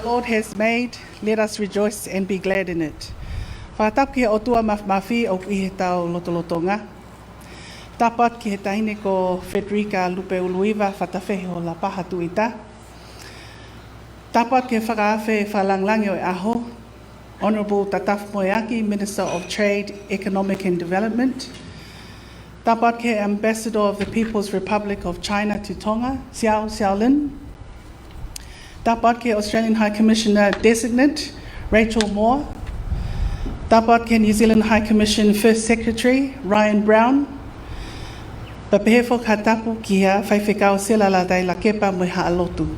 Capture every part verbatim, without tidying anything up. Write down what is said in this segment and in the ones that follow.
Lord has made, let us rejoice and be glad in it. Fakatapu ki he ʻOtua Māfimafi ʻoku ʻi heʻetau lotolotonga. Tapu atu ki he taʻahine ko Frederica Lupe Uluiva Fatafehi ʻo Lapaha Tuita. Tapu atu ki he fakaafe fakalāngilangi ʻo e ʻaho, Honourable Tatafu Moeaki, Minister of Trade, Economic and Development. Tapu atu ki he Ambassador of the People's Republic of China to Tonga, Xiao Xiaolin. Tapu atu ki he Australian High Commissioner Designate, Rachel Moore. Tapu atu ki he New Zealand High Commission First Secretary, Ryan Brown. Pea pehē foki ha tapu kia Faifekau Sela Latai Lakepa mo e Haʻa Lotu.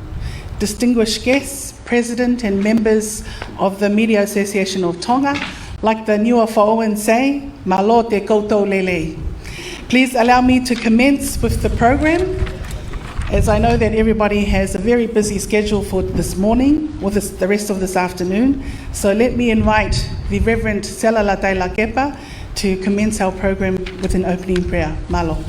Distinguished guests, President and members of the Media Association of Tonga, like the Niua Faʻoan say, mālō te koutou lelei. Please allow me to commence with the program, as I know that everybody has a very busy schedule for this morning or this, the rest of this afternoon. So let me invite the Reverend Sela Latai Lakepa to commence our program with an opening prayer. Mālō.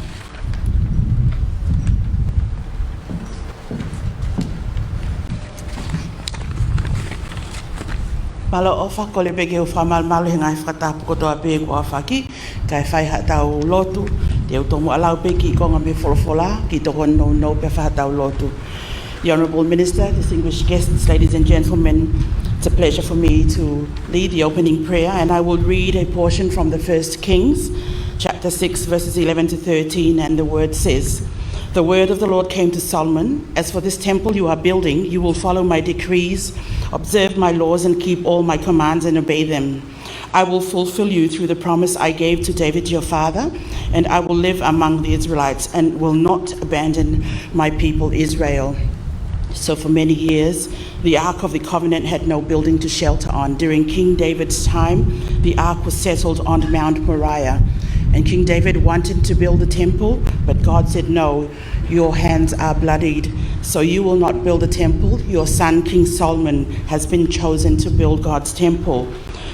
Mālō ʻofa, kole pē ke u fakamalumalu he ngaahi fakatapu kotoa pē kuo ʻafaki, kae fai haʻatau lotu, te u tomuʻa lau pē kiʻi konga mei he folofola, kiʻi tokoni nounou pea fai haʻatau lotu. The Honourable Minister, distinguished guests, ladies and gentlemen, it's a pleasure for me to lead the opening prayer, and I will read a portion from the First Kings, chapter six, verses eleven to thirteen, and the word says, "The word of the Lord came to Solomon, 'As for this temple you are building, you will follow my decrees, observe my laws, and keep all my commands and obey them. I will fulfill you through the promise I gave to David your father, and I will live among the Israelites and will not abandon my people Israel.'" So for many years, the Ark of the Covenant had no building to shelter on. During King David's time, the Ark was settled on Mount Moriah. And King David wanted to build the temple, but God said, "No, your hands are bloodied, so you will not build the temple. Your son, King Solomon, has been chosen to build God's temple."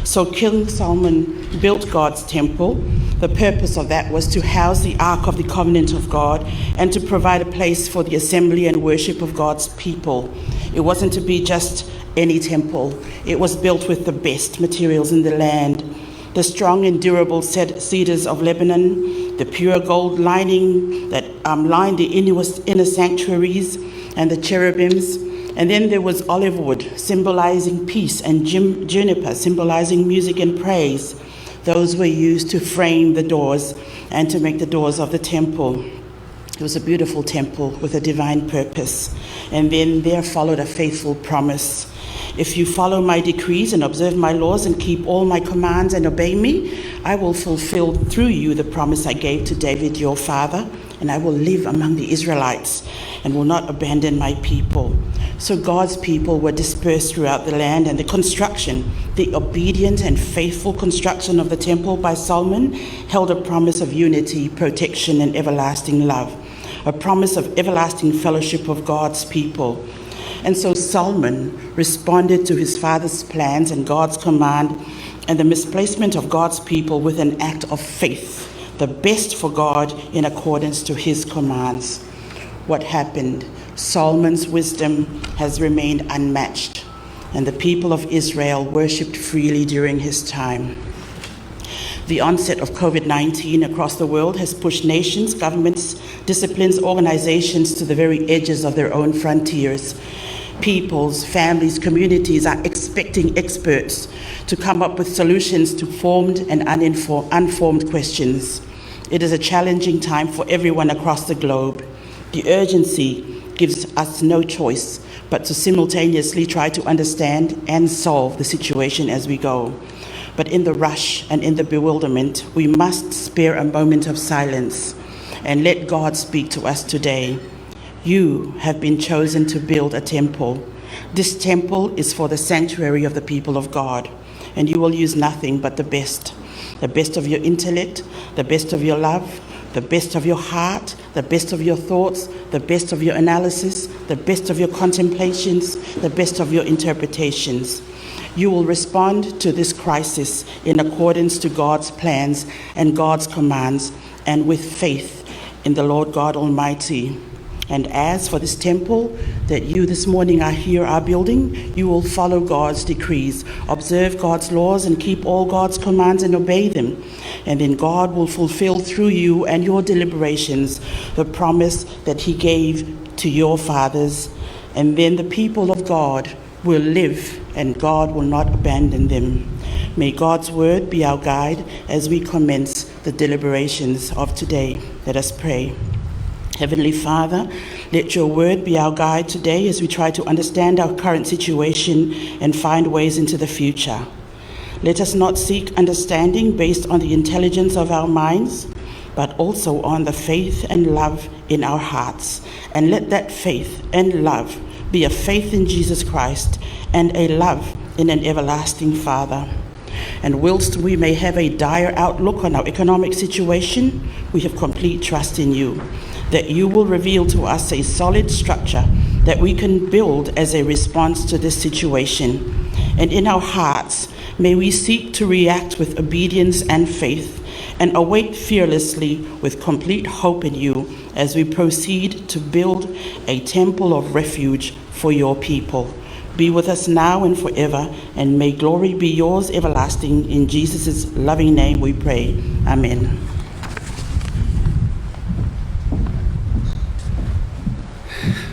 So King Solomon built God's temple. The purpose of that was to house the Ark of the Covenant of God and to provide a place for the assembly and worship of God's people. It wasn't to be just any temple. It was built with the best materials in the land. The strong and durable ced-, cedars of Lebanon, the pure gold lining that, um, lined the inner, inner sanctuaries, and the cherubims. And then there was olive wood, symbolizing peace, and jim-, juniper, symbolizing music and praise. Those were used to frame the doors and to make the doors of the temple. It was a beautiful temple with a divine purpose. And then there followed a faithful promise. "If you follow my decrees and observe my laws and keep all my commands and obey me, I will fulfill through you the promise I gave to David your father, and I will live among the Israelites and will not abandon my people." So God's people were dispersed throughout the land, and the construction, the obedient and faithful construction of the temple by Solomon held a promise of unity, protection, and everlasting love, a promise of everlasting fellowship of God's people. And so Solomon responded to his father's plans and God's command and the misplacement of God's people with an act of faith, the best for God in accordance to his commands. What happened? Solomon's wisdom has remained unmatched, and the people of Israel worshipped freely during his time. The onset of COVID nineteen across the world has pushed nations, governments, disciplines, organizations to the very edges of their own frontiers. Peoples, families, communities are expecting experts to come up with solutions to formed and uninfor-, unformed questions. It is a challenging time for everyone across the globe. The urgency gives us no choice but to simultaneously try to understand and solve the situation as we go. But in the rush and in the bewilderment, we must spare a moment of silence and let God speak to us today. You have been chosen to build a temple. This temple is for the sanctuary of the people of God, and you will use nothing but the best. The best of your intellect, the best of your love, the best of your heart, the best of your thoughts, the best of your analysis, the best of your contemplations, the best of your interpretations. You will respond to this crisis in accordance to God's plans and God's commands and with faith in the Lord God Almighty. And as for this temple that you this morning are here are building, you will follow God's decrees, observe God's laws, and keep all God's commands and obey them. And then God will fulfill through you and your deliberations the promise that he gave to your fathers. And then the people of God will live, and God will not abandon them. May God's word be our guide as we commence the deliberations of today. Let us pray. Heavenly Father, let your word be our guide today as we try to understand our current situation and find ways into the future. Let us not seek understanding based on the intelligence of our minds, but also on the faith and love in our hearts. And let that faith and love be a faith in Jesus Christ and a love in an everlasting Father. And whilst we may have a dire outlook on our economic situation, we have complete trust in you, that you will reveal to us a solid structure that we can build as a response to this situation. And in our hearts, may we seek to react with obedience and faith, and await fearlessly with complete hope in you as we proceed to build a temple of refuge for your people. Be with us now and forever, and may glory be yours everlasting. In Jesus' loving name we pray. Amen.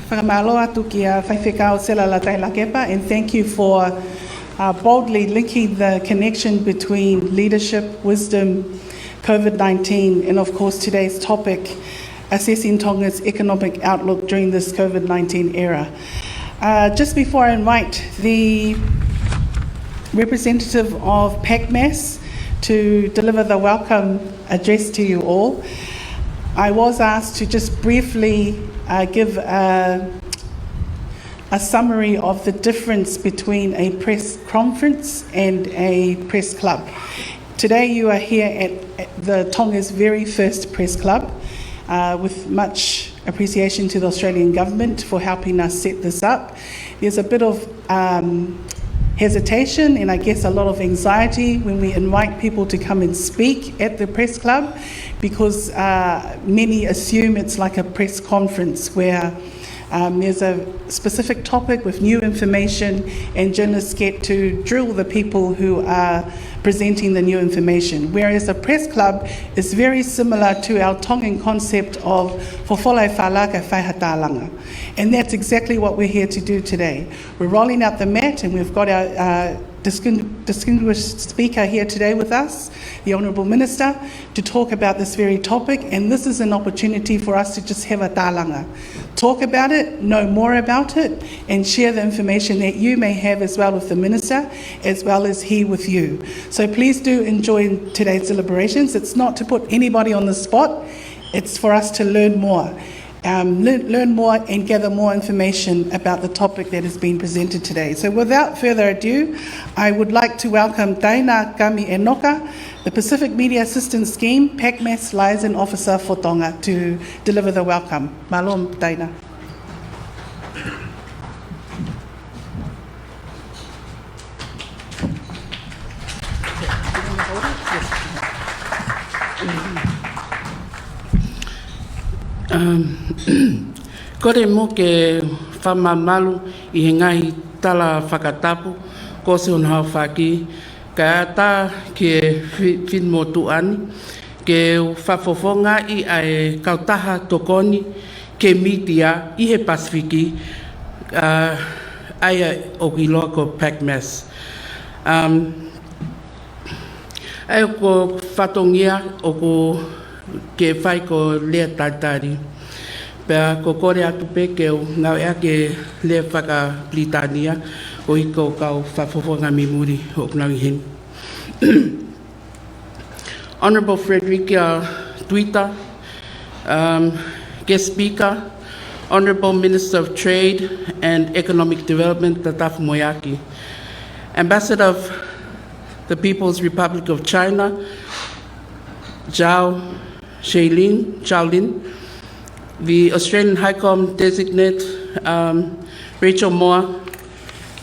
Fakamālō atu kia Faifekau Sela Latai Lakepa, and thank you for uh, boldly linking the connection between leadership, wisdom, COVID nineteen, and of course today's topic, assessing Tonga's economic outlook during this COVID nineteen era. Uh, just before I invite the representative of PACMAS to deliver the welcome address to you all, I was asked to just briefly uh, give a, a summary of the difference between a press conference and a press club. Today you are here at, at the Tonga's very first press club, uh, with much appreciation to the Australian government for helping us set this up. There's a bit of um, hesitation and I guess a lot of anxiety when we invite people to come and speak at the press club, because uh, many assume it's like a press conference where um, there's a specific topic with new information and journalists get to drill the people who are presenting the new information. Whereas a press club is very similar to our Tongan concept of fofola e fala kae fai ha tālanga. And that's exactly what we're here to do today. We're rolling out the mat and we've got our uh, distin- distinguished speaker here today with us, the Honourable Minister, to talk about this very topic, and this is an opportunity for us to just have a tālanga. Talk about it, know more about it, and share the information that you may have as well with the Minister, as well as he with you. So please do enjoy today's deliberations. It's not to put anybody on the spot, it's for us to learn more. Um, learn, learn more and gather more information about the topic that has been presented today. So without further ado, I would like to welcome Taina Kami Enoka, the Pacific Media Assistance Scheme, PACMAS Liaison Officer for Tonga, to deliver the welcome. Mālō Taina. Um, kole mo ke fakamamalu ʻi he ngaahi tala fakatapu kuo ʻosi hono haofaki, kae ʻatā ki he fi-, finemotuʻa ni ke fakafofongaʻi ʻa e kautaha tokoni ki he mītia ʻi he Pasifiki, uh, ʻa ia ʻoku ʻiloa ko PACMAS. Um, ʻa ia ko e fatongia ʻoku ke fai ko e lea talitali. Pea ʻoku ou kole atu pē ke u ngāueʻaki e lea faka-Pilitānia koeʻuhi ko e kau fakafofonga mei muli ʻoku nau ʻi heni. Honourable Frederica Tuita, um, Guest Speaker, Honourable Minister of Trade and Economic Development, Tatafu Moeaki, Ambassador of the People's Republic of China, Zhao Shaolin, Shaolin, the Australian High Com Designate, um, Rachel Moore,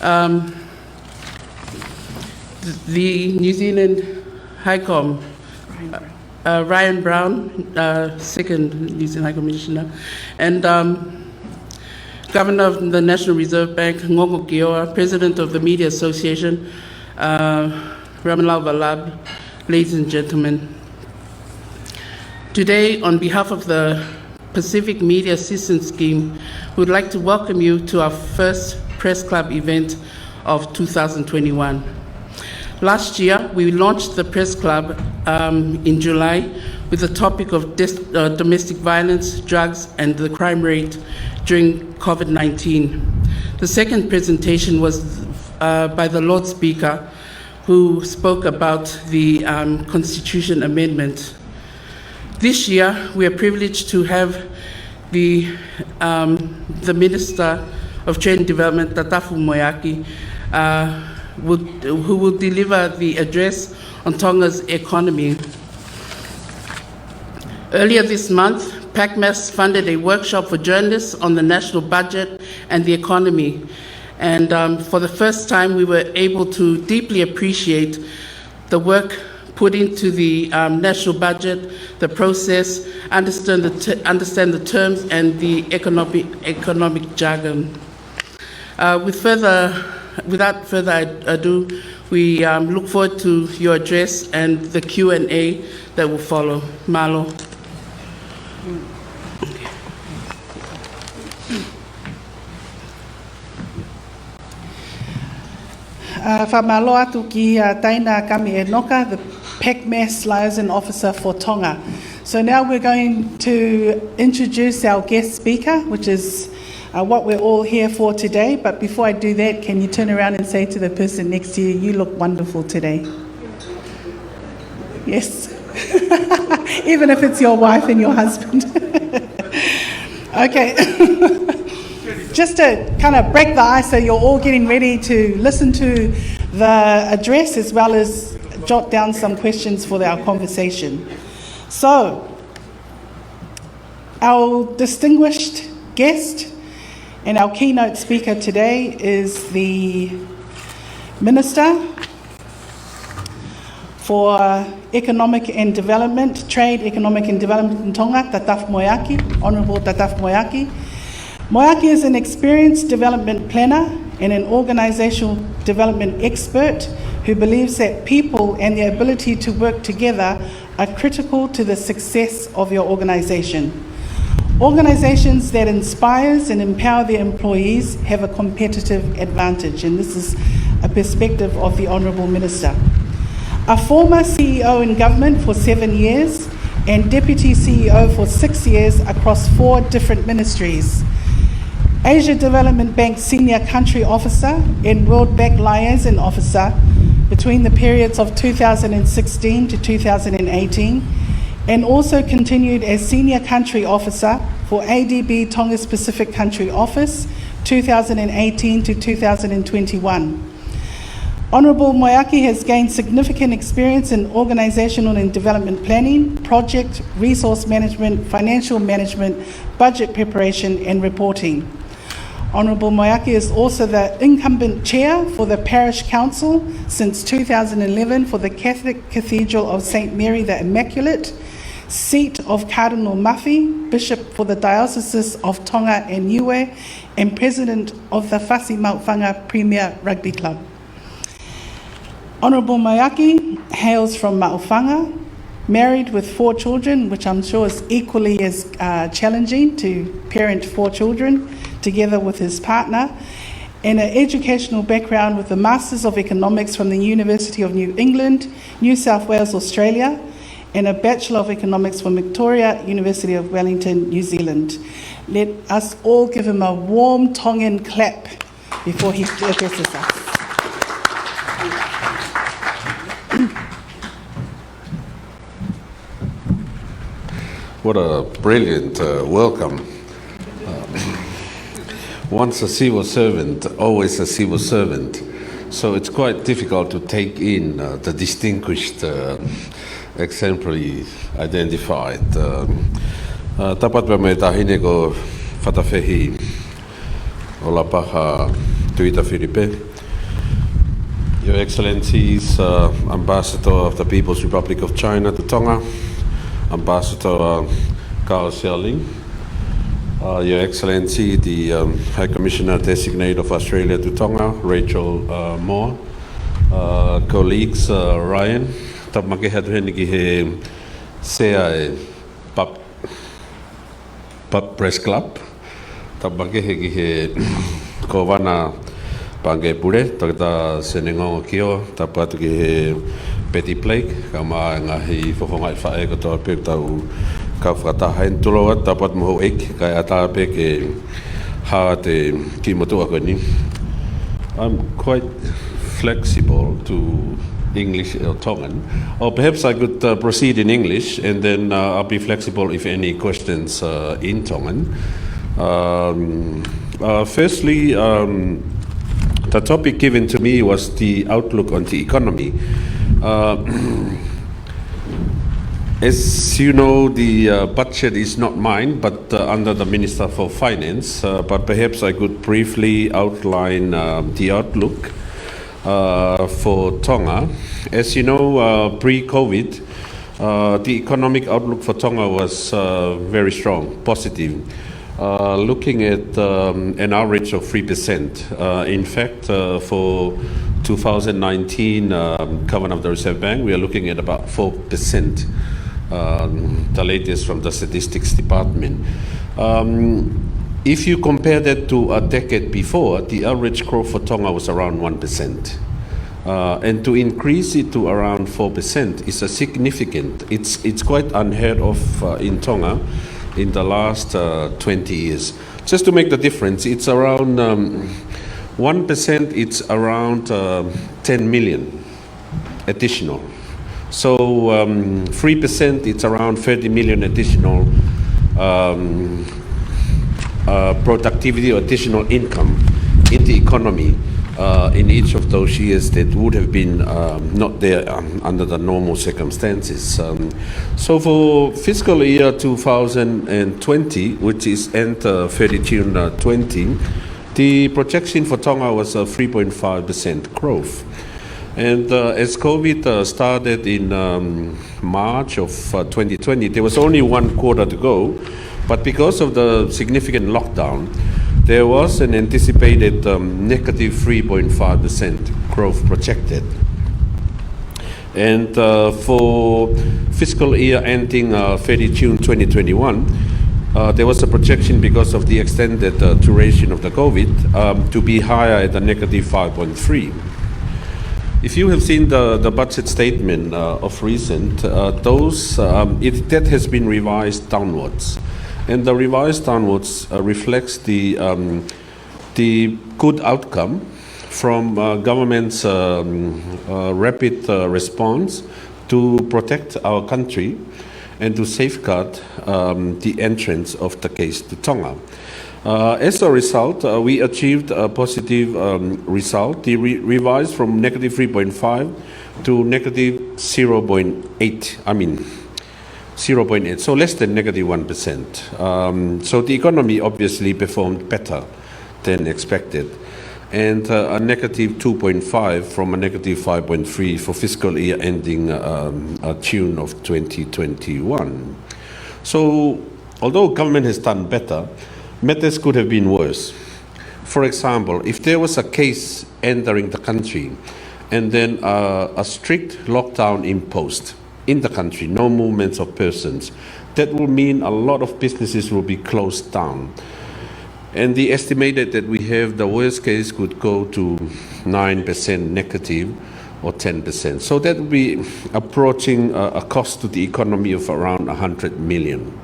um, the New Zealand High Com, uh, Ryan Brown, uh, second New Zealand High Commissioner, and, um, Governor of the National Reserve Bank, Ngongo Kioa, President of the Media Association, uh, Ramalava Lab, ladies and gentlemen. Today, on behalf of the Pacific Media Assistance Scheme, we would like to welcome you to our first Press Club event of two thousand twenty-one. Last year, we launched the Press Club, um, in July with the topic of dis-, uh, domestic violence, drugs, and the crime rate during COVID nineteen. The second presentation was, uh, by the Lord Speaker, who spoke about the, um, Constitution amendment. This year, we are privileged to have the, um, the Minister of Trade and Development, Tatafu Moeaki, uh, would, who will deliver the address on Tonga's economy. Earlier this month, PACMAS funded a workshop for journalists on the national budget and the economy. And, um, for the first time, we were able to deeply appreciate the work put into the, um, national budget, the process, understand the ter-, understand the terms and the economic, economic jargon. Uh, with further, without further ado, we, um, look forward to your address and the Q and A that will follow. Mālō. Uh, fakamālō atu kia Taina Kami Enoka, the PACMAS Liaison Officer for Tonga. So now we're going to introduce our guest speaker, which is, uh, what we're all here for today. But before I do that, can you turn around and say to the person next to you, "You look wonderful today"? Yes. Even if it's your wife and your husband. Okay. Just to kind of break the ice, so you're all getting ready to listen to the address as well as jot down some questions for our conversation. So, our distinguished guest and our keynote speaker today is the Minister for Economic and Development, Trade, Economic and Development in Tonga, Tatafu Moeaki, Honourable Tatafu Moeaki. Moeaki is an experienced development planner and an organisational development expert who believes that people and their ability to work together are critical to the success of your organisation. Organisations that inspires and empower their employees have a competitive advantage, and this is a perspective of the Honourable Minister. A former C E O in government for seven years and Deputy C E O for six years across four different ministries. Asia Development Bank Senior Country Officer and World Bank Liaison Officer between the periods of two thousand and sixteen to two thousand and eighteen, and also continued as Senior Country Officer for A D B Tonga's Pacific Country Office, two thousand and eighteen to two thousand and twenty-one. Honourable Moeaki has gained significant experience in organisational and development planning, project, resource management, financial management, budget preparation and reporting. Honourable Moeaki is also the incumbent chair for the Parish Council since two thousand eleven for the Catholic Cathedral of Saint Mary the Immaculate, seat of Cardinal Mafi, Bishop for the Dioceses of Tonga and Niue, and President of the Fasi Maʻufanga Premier Rugby Club. Honourable Moeaki hails from Maʻufanga, married with four children, which I'm sure is equally as, uh, challenging to parent four children together with his partner, and an educational background with a Masters of Economics from the University of New England, New South Wales, Australia, and a Bachelor of Economics from Victoria, University of Wellington, New Zealand. Let us all give him a warm Tongan clap before he addresses us. What a brilliant, uh, welcome. Um, once a civil servant, always a civil servant. So it's quite difficult to take in, uh, the distinguished, uh, exemplary identified. Um, uh, tapu atu pē mo e Taʻahine ko Fatafehi ʻOlapaha Tuita Filipe. Your Excellencies, uh, Ambassador of the People's Republic of China to Tonga, Ambassador, uh, Gao Xiaoling, Uh, Your Excellency, the um, High Commissioner Designate of Australia to Tonga, Rachel uh, Moore, uh, colleagues, uh, Ryan, tapu makehe atu heni ki he sea e Pub, Pub Press Club, tapu makehe ki he Kōvana Pangikē Pule, Toketā Senengongo Kio, tapu atu ki he Betty Blake, kae ʻumaʻā e ngaahi fofongaʻi faʻē kotoa pē ʻoku tau kau fakataha heni, tulou atu, tapu atu mo houʻeiki, kae ʻatā pē ke hā atu e kiʻi motuʻa ko eni. I'm quite flexible to English or Tongan. Or perhaps I could uh, proceed in English, and then uh, I'll be flexible if any questions uh, in Tongan. Um, uh, firstly, um, the topic given to me was the outlook on the economy. Uh, as you know, the uh, budget is not mine, but uh, under the Minister for Finance. Uh, but perhaps I could briefly outline uh, the outlook uh, for Tonga. As you know, uh, pre-COVID, uh, the economic outlook for Tonga was uh, very strong, positive, uh, looking at um, an average of three percent. Uh, in fact, uh, for two thousand nineteen um, Governor of the Reserve Bank, we are looking at about four percent, um, the latest from the Statistics Department. Um, if you compare that to a decade before, the average growth for Tonga was around one percent. Uh, and to increase it to around four percent is a significant, it's, it's quite unheard of uh, in Tonga in the last uh, twenty years. Just to make the difference, it's around um, one percent, it's around uh, ten million additional. So um, three percent, it's around thirty million additional um, uh, productivity or additional income in the economy uh, in each of those years that would have been um, not there um, under the normal circumstances. Um, so for fiscal year two thousand twenty, which is end uh, thirty June uh, twenty, the projection for Tonga was a three point five percent growth. And uh, as COVID uh, started in um, March of uh, twenty twenty, there was only one quarter to go. But because of the significant lockdown, there was an anticipated um, negative three point five percent growth projected. And uh, for fiscal year ending uh, thirty June twenty twenty-one, uh, there was a projection because of the extended uh, duration of the COVID um, to be higher at a negative five point three. If you have seen the, the budget statement uh, of recent, uh, those um, it, that has been revised downwards, and the revised downwards uh, reflects the um, the good outcome from uh, government's um, uh, rapid uh, response to protect our country and to safeguard um, the entrance of the case to Tonga. Uh, as a result, uh, we achieved a positive um, result, the re- revised from negative three point five to negative zero point eight, I mean, zero point eight, so less than negative one percent. Um, so the economy obviously performed better than expected. And uh, a negative two point five from a negative five point three for fiscal year ending um, uh, June of twenty twenty-one. So, although government has done better, matters could have been worse. For example, if there was a case entering the country and then uh, a strict lockdown imposed in the country, no movements of persons, that will mean a lot of businesses will be closed down. And the estimated that we have, the worst case could go to nine percent negative or ten percent. So that will be approaching a, a cost to the economy of around one hundred million.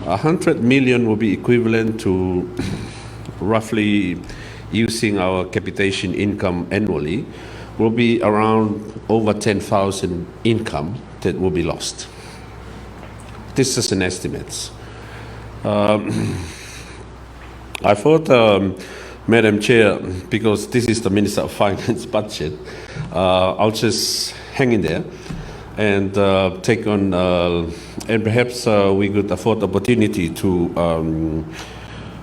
One hundred million will be equivalent to roughly, using our capitation income annually, will be around over ten thousand income that will be lost. This is an estimate. Um, I thought, um, Madam Chair, because this is the Minister of Finance budget, uh, I'll just hang in there and uh, take on, uh, and perhaps uh, we could afford opportunity to um,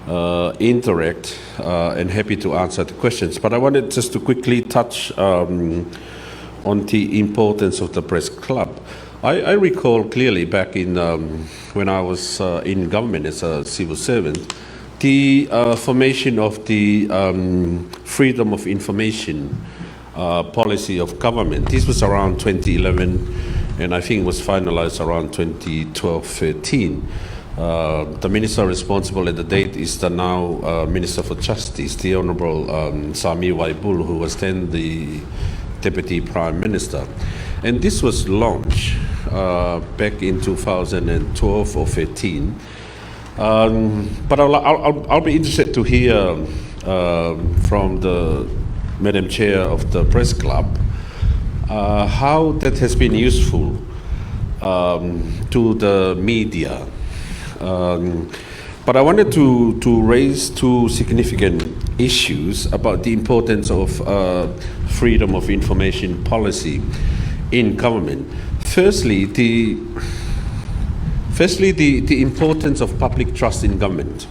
uh, interact uh, and happy to answer the questions. But I wanted just to quickly touch um, on the importance of the press club. I, I recall clearly back in, um, when I was, uh, in government as a civil servant, the, uh, formation of the, um, Freedom of Information, uh, policy of government. This was around twenty eleven, and I think it was finalized around twenty twelve thirteen. Uh, the minister responsible at the date is the now, uh, Minister for Justice, the Honorable, um, Sami Waibulu, who was then the Deputy Prime Minister. And this was launched, uh, back in two thousand and twelve or thirteen. Um, but I'll, I'll, I'll, I'll be interested to hear, um, from the Madam Chair of the Press Club, uh, how that has been useful, um, to the media. Um, but I wanted to, to raise two significant issues about the importance of, uh, freedom of information policy in government. Firstly, the, firstly, the, the importance of public trust in government,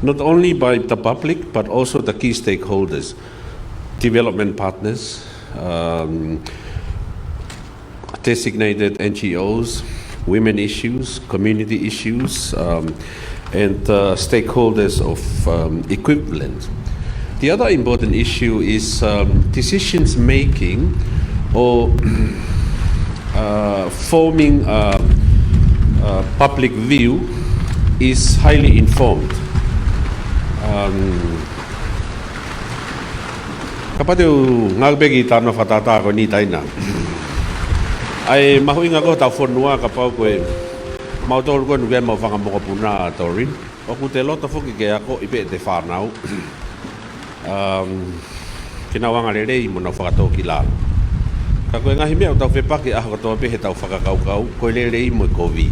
not only by the public, but also the key stakeholders, development partners, um, designated N G Os, women issues, community issues, um, and, uh, stakeholders of, um, equivalent. The other important issue is, um, decisions making or, uh, forming, uh, uh, public view is highly informed. Um, Kapau te u ngāueʻaki e talanoa fakatātā ko eni, Taina. ʻA e mahuʻinga ko ē hotau fonua, kapau ko e mautolu ko ē ʻoku ʻi ai ʻemau fanga mokopuna, Doreen, ʻoku te loto foki ke akoʻi pē ʻete fānau, um, ke nau anga lelei mo nau fakatōkilalo. Ka ko e ngaahi meʻa ʻoku tau fepaki ʻaho kotoa pē heʻetau fakakaukau, ko e lelei mo e kovi.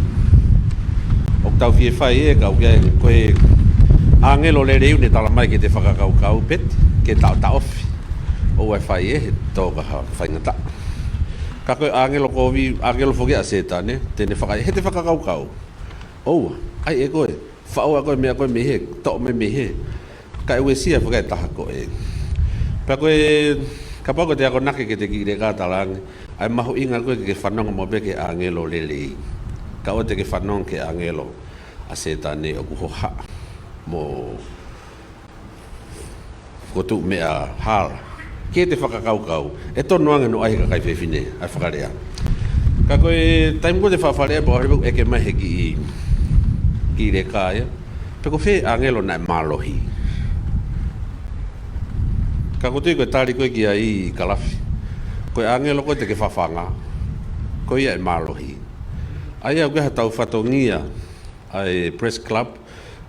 ʻOku tau fie fai ē, ka ʻoku ʻi ai, ko e ʻāngelo lelei ʻoku ne talamai ke te fakakaukau pē, ke taʻotaʻofi. ʻOua ʻe fai ē, he tō ka ha faingataʻa. Ka ko e ʻāngelo kovi, ʻāngelo foki ʻa Sētane, te ne faka-, heʻete fakakaukau. ʻOua, ʻai ʻe koe, faʻo ʻa koe meʻa ko ē mei hē, toʻo mai mei hē. Kae uesia foki ʻa e taha ko ē. Pea ko e, kapau ko ʻete akonaki ki heʻete kiʻi leka, talaange, ʻa e mahuʻinga ko ē ke ke fanongo maʻu pē ki he ʻāngelo lelei. Kae ʻoua te ke fanongo ki he ʻāngelo ʻa Sētane ʻoku hohaʻa mo fokotuʻu meʻa hala. Ke te fakakaukau, ʻe tonu ange hono ʻai ʻe he kakai fefine ʻa e fakalea. Ka ko e taimi ko ē te faʻa fakalea pē, ʻoku ʻikai ke ʻeke mai he kiʻi, kiʻi leka ia, pe ko fē ʻāngelo naʻe mālohi. Ka ʻoku ou tui ko e tali ko ē ki ai, Kalafi, ko e ʻāngelo ko ē te ke fafanga, ko ia ʻe mālohi. ʻA ia ʻoku ʻi ai hatau fatongia ʻa e Press Club,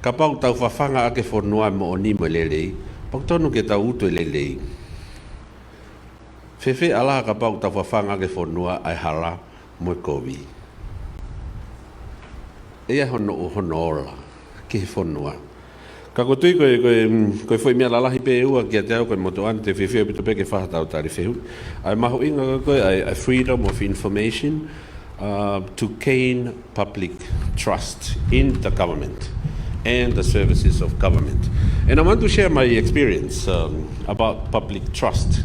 kapau ʻoku tau fafanga ʻaki e fonua ʻa e moʻoni mo e lelei, pea ʻoku tonu ke tau utu e lelei. Fēfē ʻa e lahi kapau ʻoku tau fafanga ʻaki e fonua ʻa e hala mo e kovi? ʻE ʻi ai hono, hono ola ki he fonua. Ka ʻoku ou tui ko e, ko e, mm, ko e foʻi meʻa lalahi pē ʻe ua kiate au, ko e motuʻa ni, te u fiefia ʻaupito pē ke fai haʻatau tali fehuʻi. ʻA e mahuʻinga ko ē ʻa e, ʻa e freedom of information, uh, to gain public trust in the government and the services of government. And I want to share my experience, um, about public trust.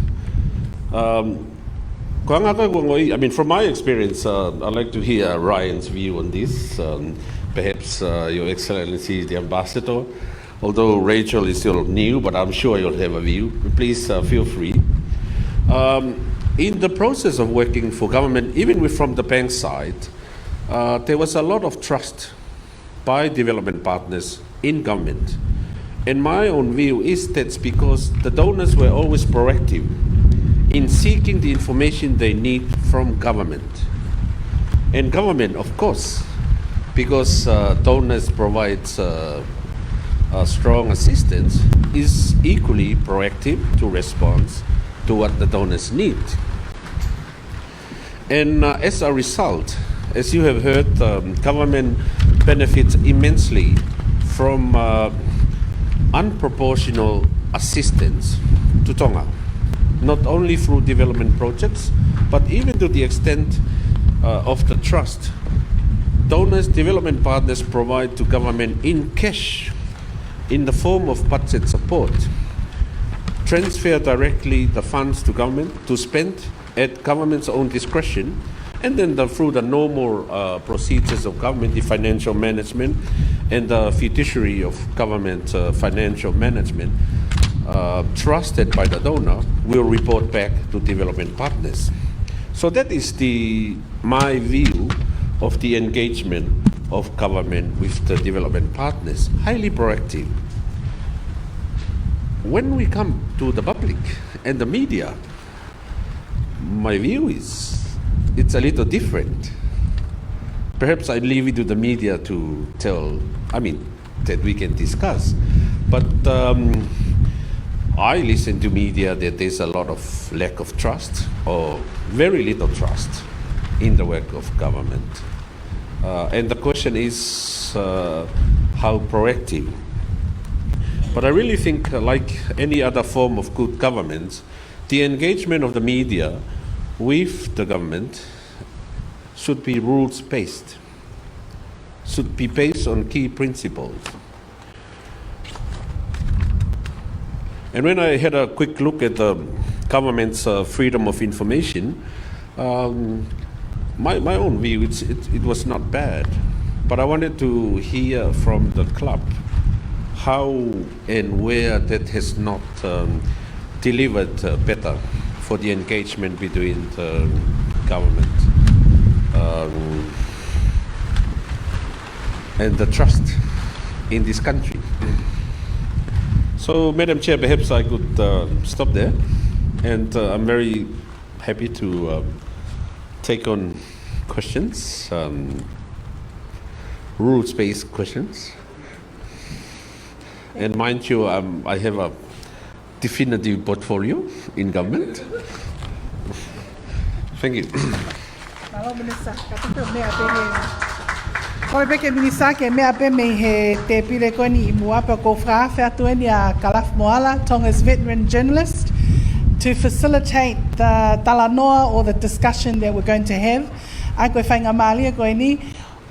Um, ko e anga ko ē ʻeku ongoʻi, I mean, from my experience, uh, I'd like to hear Ryan's view on this. Um, perhaps, uh, Your Excellency, the Ambassador, although Rachel is still new, but I'm sure you'll have a view. Please, uh, feel free. Um, in the process of working for government, even with, from the bank side, uh, there was a lot of trust by development partners in government. And my own view is that's because the donors were always proactive in seeking the information they need from government. And government, of course, because, uh, donors provides, uh, uh, strong assistance, is equally proactive to respond to what the donors need. And, uh, as a result, as you have heard, um, government benefits immensely from, uh, unproportional assistance to Tonga, not only through development projects, but even to the extent, uh, of the trust donors, development partners provide to government in cash in the form of budget support, transfer directly the funds to government to spend at government's own discretion, And then the, through the normal uh, procedures of government, the financial management and the fiduciary of government uh, financial management, uh, trusted by the donor, will report back to development partners. So that is the my view of the engagement of government with the development partners. Highly proactive. When we come to the public and the media, my view is it's a little different. Perhaps I leave it to the media to tell, I mean, that we can discuss. But um, I listen to media that there's a lot of lack of trust or very little trust in the work of government. Uh, and the question is uh, how proactive. But I really think, uh, like any other form of good governance, the engagement of the media with the government should be rules-based, should be based on key principles. And when I had a quick look at the government's uh, freedom of information, um, my, my own view, it's, it, it was not bad. But I wanted to hear from the club how and where that has not um, delivered uh, better for the engagement between the government um, and the trust in this country. So, Madam Chair, perhaps I could uh, stop there. And uh, I'm very happy to um, take on questions, um, rules-based questions. And mind you, um, I have a definitive portfolio in government. Thank you. Mālō, Minisitā. Ka tau meʻa pē he, kole pē ki he Minisitā ke meʻa pē mei he tēpile ko eni ʻi muʻa pea ʻoku ou fakaafe atu eni ʻa Kalaf Moala, Tonga's veteran journalist, to facilitate the talanoa or the discussion that we're going to have. ʻA ia ko e faingamālie ko eni,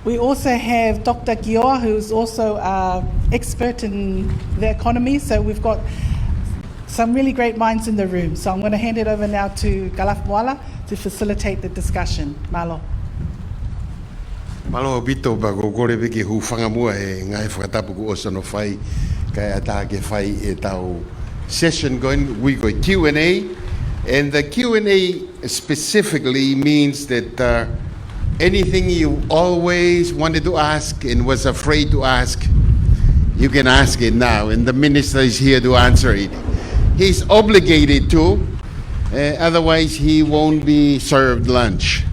we also have Doctor Kioa, who's also an expert in the economy. So we've got some really great minds in the room. So I'm going to hand it over now to Kalaf Moala to facilitate the discussion. Mālō. Mālō ʻaupito, pea ʻoku ou kole pē ke hūfanga muʻa he ngaahi fakatapu kuo ʻosi hono fai, kae ʻatā ke fai ʻetau session ko eni, ʻoku ui ko e Q and A. And the Q and A specifically means that uh, anything you always wanted to ask and was afraid to ask, you can ask it now, and the minister is here to answer it. He's obligated to, uh, otherwise he won't be served lunch.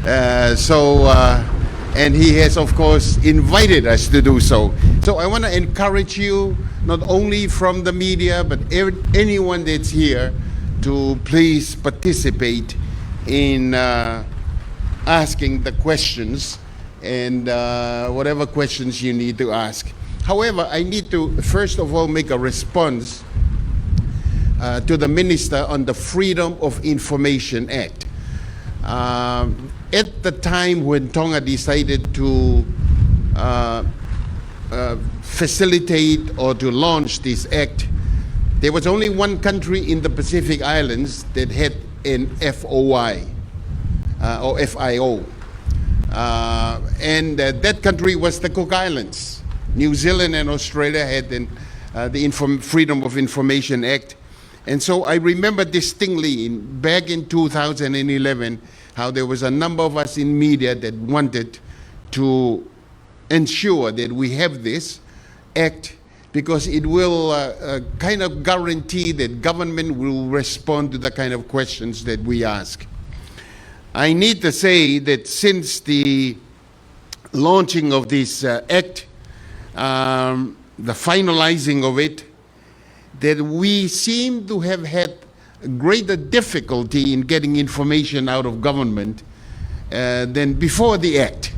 Uh, so, uh, and he has, of course, invited us to do so. So I want to encourage you, not only from the media, but ev- anyone that's here, to please participate in uh, asking the questions and uh, whatever questions you need to ask. However, I need to, first of all, make a response uh, to the Minister on the Freedom of Information Act. Um, at the time when Tonga decided to uh, uh, facilitate or to launch this act, there was only one country in the Pacific Islands that had an F O I uh, or F I O. Uh, and uh, that country was the Cook Islands. New Zealand and Australia had an, uh, the Inform- Freedom of Information Act. And so I remember distinctly in, back in two thousand eleven how there was a number of us in media that wanted to ensure that we have this act because it will uh, uh, kind of guarantee that government will respond to the kind of questions that we ask. I need to say that since the launching of this uh, act, um, the finalizing of it, that we seem to have had greater difficulty in getting information out of government uh, than before the act.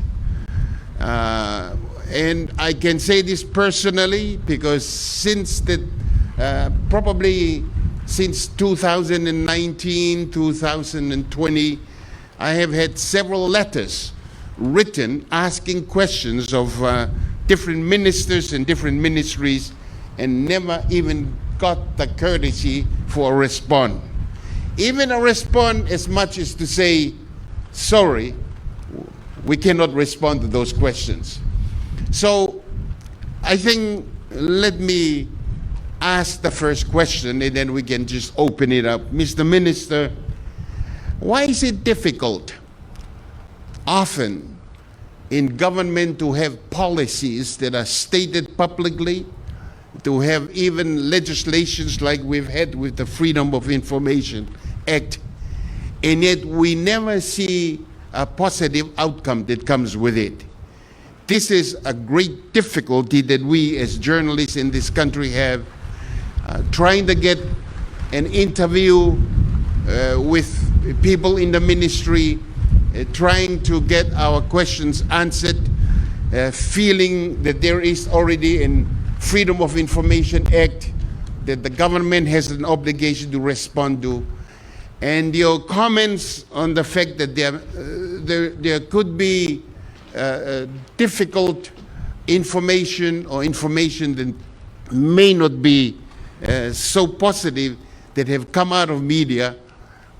Uh, and I can say this personally because since the, uh, probably since two thousand nineteen, two thousand twenty, I have had several letters written asking questions of uh, different ministers and different ministries and never even got the courtesy for a response. Even a response as much as to say, Sorry, we cannot respond to those questions. So I think let me ask the first question and then we can just open it up. Mister Minister, why is it difficult often in government to have policies that are stated publicly, to have even legislations like we've had with the Freedom of Information Act, and yet we never see a positive outcome that comes with it. This is a great difficulty that we as journalists in this country have, uh, trying to get an interview, uh, with people in the ministry, uh, trying to get our questions answered, uh, feeling that there is already a Freedom of Information Act that the government has an obligation to respond to. And your comments on the fact that there, uh, there, there could be, uh, uh, difficult information or information that may not be, uh, so positive that have come out of media,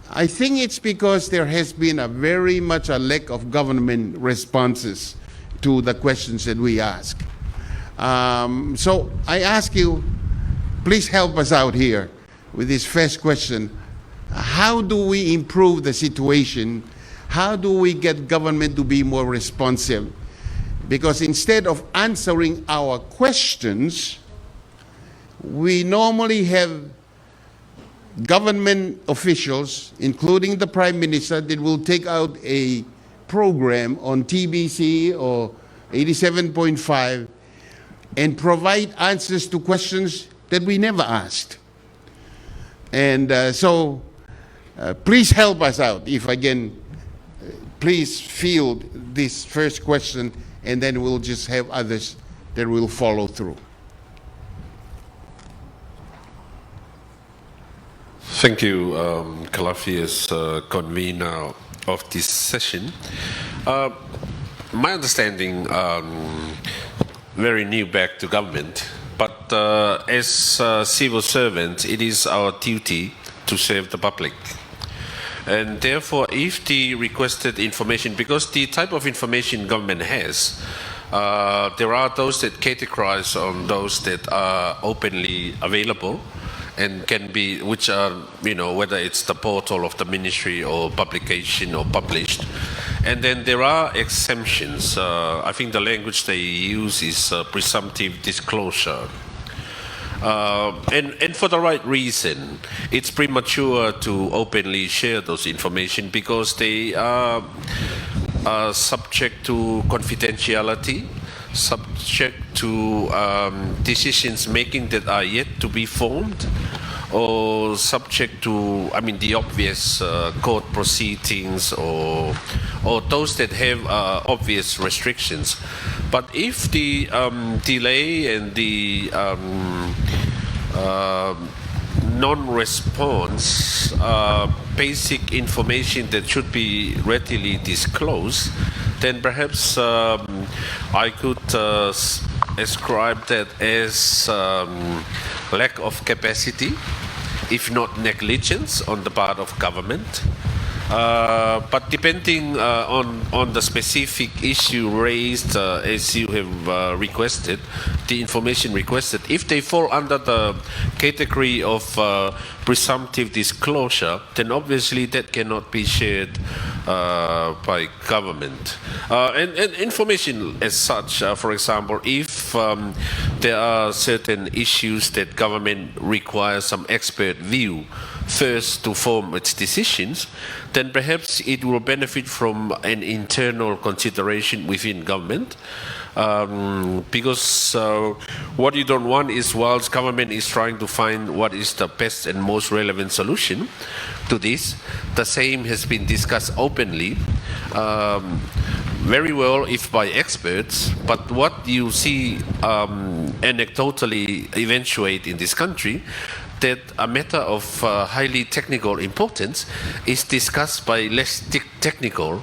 I think it's because there has been a very much a lack of government responses to the questions that we ask. Um, so I ask you, please help us out here with this first question. How do we improve the situation? How do we get government to be more responsive? Because instead of answering our questions, we normally have government officials, including the Prime Minister, that will take out a program on T B C or eighty-seven point five and provide answers to questions that we never asked. And, uh, so, uh, please help us out if I can, uh, please field this first question, and then we'll just have others that will follow through. Thank you, um, Kalafi, as, uh, convener of this session. Uh, my understanding, um, very new back to government, but, uh, as, uh, civil servants, it is our duty to serve the public. And therefore, if the requested information, because the type of information government has, uh, there are those that categorize on those that are openly available and can be, which are, you know, whether it's the portal of the ministry or publication or published. And then there are exemptions. Uh, I think the language they use is, uh, presumptive disclosure. Uh, and, and for the right reason, it's premature to openly share those information because they are, uh, subject to confidentiality, subject to, um, decisions making that are yet to be formed, or subject to, I mean, the obvious, uh, court proceedings or, or those that have, uh, obvious restrictions. But if the, um, delay and the, um, um, non-response, uh, basic information that should be readily disclosed, then perhaps, um, I could, uh, s-, ascribe that as, um, lack of capacity, if not negligence, on the part of government. Uh, but depending, uh, on, on the specific issue raised, uh, as you have, uh, requested, the information requested, if they fall under the category of, uh, presumptive disclosure, then obviously that cannot be shared, uh, by government. Uh, and, and information as such, uh, for example, if, um, there are certain issues that government requires some expert view first to form its decisions, then perhaps it will benefit from an internal consideration within government. Um, because, uh, what you don't want is, whilst government is trying to find what is the best and most relevant solution to this, the same has been discussed openly, um, very well if by experts, but what you see, um, anecdotally eventuate in this country, that a matter of, uh, highly technical importance is discussed by less tech-, technical,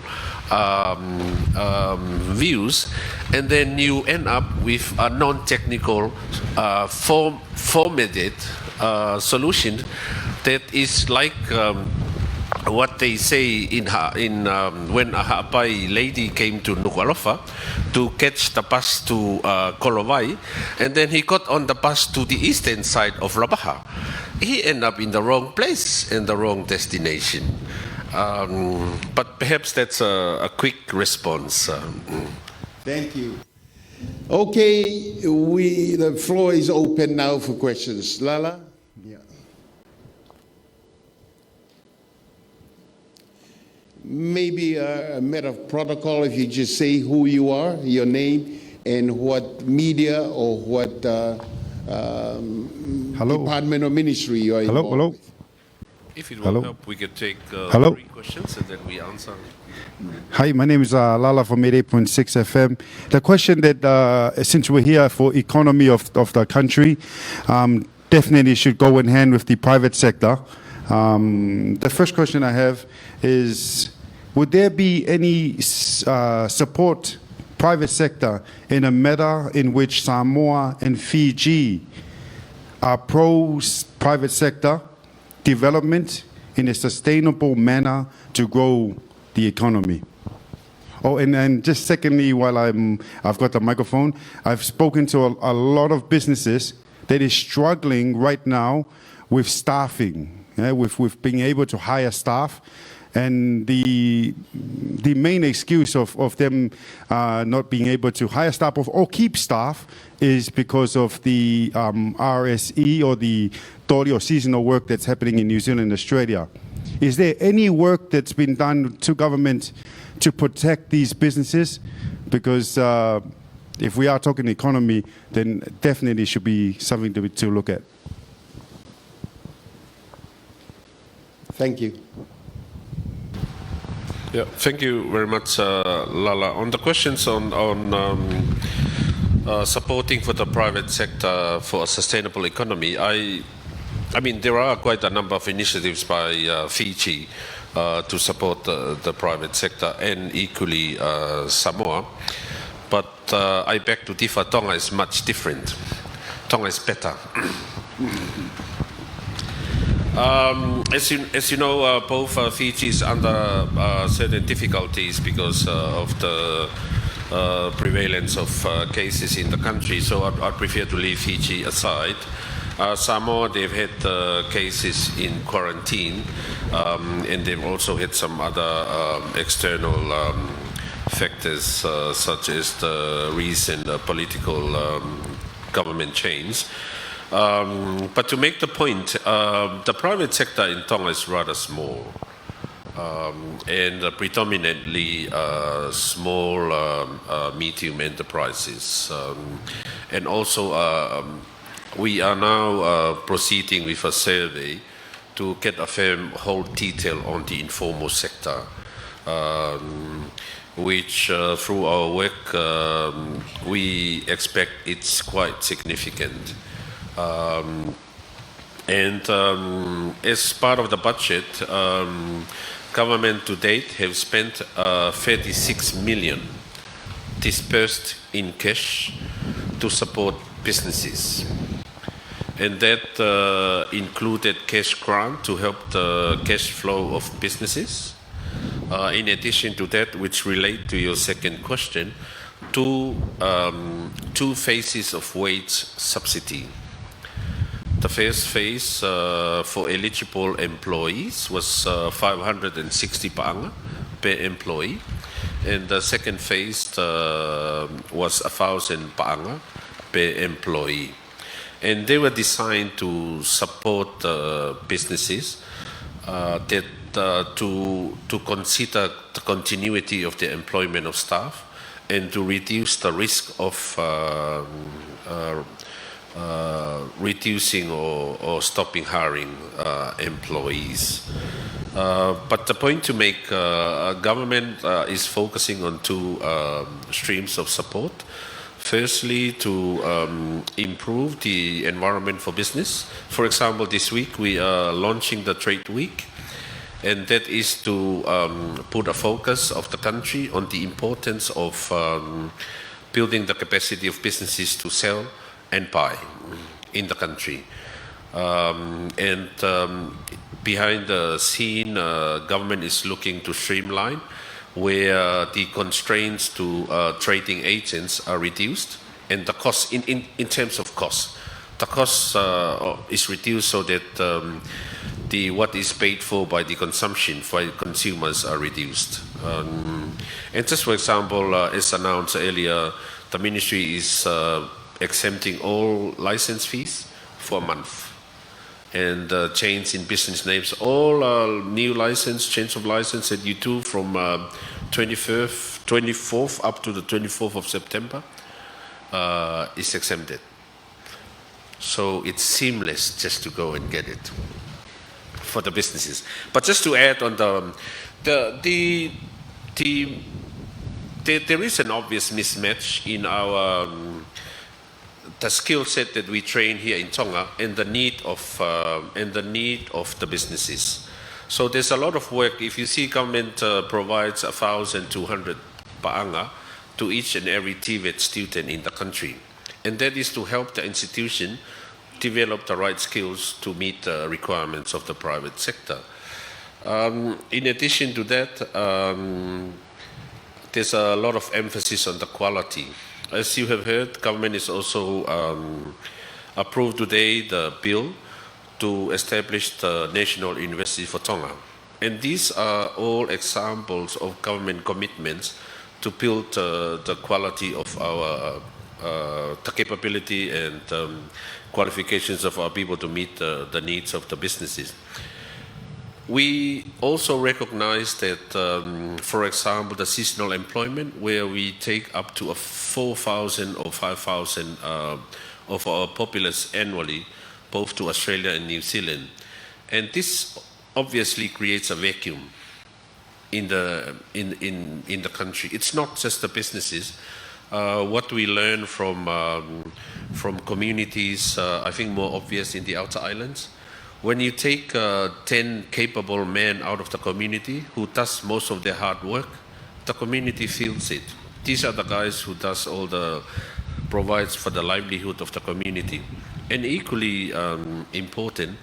um, um, views, and then you end up with a non-technical, uh, form-, formatted, uh, solution that is like, um, what they say in, Ha- in um, when a Haʻapai lady came to Nukuʻalofa to catch the bus to uh, Kolovai, and then he got on the bus to the eastern side of Lavaha. He ended up in the wrong place and the wrong destination. Um, but perhaps that's a, a quick response. Um, mm. Thank you. Okay, we, the floor is open now for questions. Lala? Yeah. Maybe a, a matter of protocol, if you just say who you are, your name, and what media or what uh, um, Hello? Department or ministry you're Hello, involved hello. With. If it will Hello? help, we could take uh, Hello? three questions and then we answer. Hi, my name is uh, Lala from eighty-eight point six F M. The question that, uh, since we're here for economy of, of the country, um, definitely should go in hand with the private sector. Um, the first question I have is, would there be any s- uh, support private sector in a matter in which Samoa and Fiji are pro s- private sector development in a sustainable manner to grow the economy? Oh, and, and just secondly, while I'm, I've got the microphone, I've spoken to a, a lot of businesses that is struggling right now with staffing, yeah, with, with being able to hire staff. And the, the main excuse of, of them uh, not being able to hire staff or, or keep staff is because of the um, R S E or the toli or seasonal work that's happening in New Zealand and Australia. Is there any work that's been done to government to protect these businesses? Because uh, if we are talking economy, then definitely should be something to, to look at. Thank you. Yeah, thank you very much, uh, Lala. On the questions on, on um, uh, supporting for the private sector for a sustainable economy, I, I mean, there are quite a number of initiatives by uh, Fiji uh, to support the, the private sector and equally uh, Samoa. But uh, I beg to differ, Tonga is much different. Tonga is better. Um, as, you, as you know, uh, both uh, Fiji is under uh, certain difficulties because uh, of the uh, prevalence of uh, cases in the country, so I'd, I'd prefer to leave Fiji aside. Uh, Samoa, they've had uh, cases in quarantine, um, and they've also had some other um, external um, factors uh, such as the recent uh, political um, government change. Um, but to make the point, um, the private sector in Tonga is rather small um, and uh, predominantly uh, small, um, uh, medium enterprises. Um, and also, um, we are now uh, proceeding with a survey to get a firm hold detail on the informal sector, um, which uh, through our work um, we expect it's quite significant. Um, and um, as part of the budget, um, government to date have spent uh, thirty-six million dispersed in cash to support businesses. And that uh, included cash grant to help the cash flow of businesses. Uh, in addition to that, which relate to your second question, two, um, two phases of wage subsidy. The first phase uh, for eligible employees was uh, five hundred and sixty paʻanga per employee, and the second phase uh, was a thousand paʻanga per employee. And they were designed to support uh, businesses uh, that uh, to to consider the continuity of the employment of staff and to reduce the risk of um, uh, uh, reducing or, or stopping hiring uh, employees. Uh, but the point to make, uh, uh, government uh, is focusing on two um, streams of support. Firstly, to um, improve the environment for business. For example, this week we are launching the Trade Week, and that is to um, put a focus of the country on the importance of um, building the capacity of businesses to sell and buy in the country. Um, and um, behind the scene, uh, government is looking to streamline where, uh, the constraints to, uh, trading agents are reduced and the cost in, in, in terms of cost. The cost, uh, is reduced so that, um, the, what is paid for by the consumption, by consumers are reduced. Um, and just for example, uh, as announced earlier, the ministry is, uh, exempting all license fees for a month. And, uh, change in business names, all, uh, new license, change of license that you do from, uh, twenty-fifth, twenty-fourth up to the twenty-fourth of September, uh, is exempted. So it's seamless just to go and get it for the businesses. But just to add on the, the, the, the, there, there is an obvious mismatch in our, um, the skill set that we train here in Tonga and the need of, uh, and the need of the businesses. So there's a lot of work. If you see government, uh, provides a thousand two hundred paʻanga to each and every TVET student in the country, and that is to help the institution develop the right skills to meet the requirements of the private sector. Um, in addition to that, um, there's a lot of emphasis on the quality. As you have heard, government is also, um, approved today the bill to establish the National University for Tonga. And these are all examples of government commitments to build, uh, the quality of our, uh, the capability and, um, qualifications of our people to meet, uh, the needs of the businesses. We also recognize that, um, for example, the seasonal employment, where we take up to a four thousand or five thousand, uh, of our populace annually, both to Australia and New Zealand. And this obviously creates a vacuum in the, in, in, in the country. It's not just the businesses. Uh, what we learn from, um, from communities, uh, I think more obvious in the outer islands, when you take, uh, ten capable men out of the community who does most of their hard work, the community feels it. These are the guys who does all the, provides for the livelihood of the community. And equally, um, important,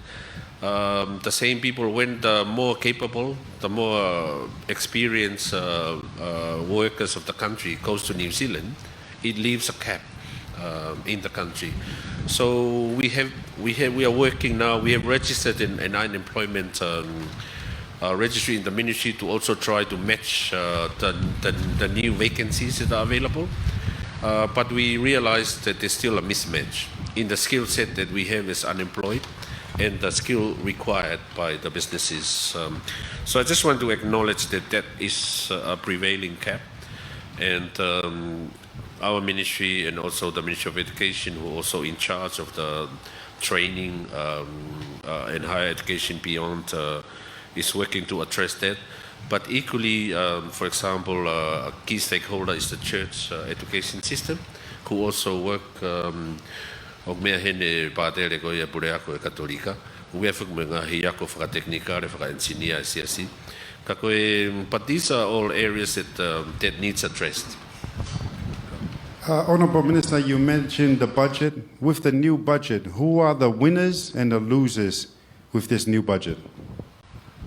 um, the same people, when the more capable, the more, uh, experienced, uh, uh, workers of the country goes to New Zealand, it leaves a gap, um, in the country. So we have, we have, we are working now. We have registered an, an unemployment, um, uh, registry in the ministry to also try to match, uh, the, the, the new vacancies that are available. Uh, but we realize that there's still a mismatch in the skill set that we have as unemployed and the skill required by the businesses. Um, so I just want to acknowledge that that is, uh, a prevailing gap. And, um, our ministry and also the Ministry of Education, who also in charge of the training, um, uh, and higher education beyond, uh, is working to address that. But equally, um, for example, uh, a key stakeholder is the church, uh, education system, who also work, um, ʻoku meʻa heni e pātele ko ia puleako e Katolika, ʻoku ʻi ai foki mo e ngaahi ako fakatekinikale, fakaʻenisinia e siasi. Ka ko e, but these are all areas that, um, that needs addressed. Uh, Honourable Minister, you mentioned the budget. With the new budget, who are the winners and the losers with this new budget?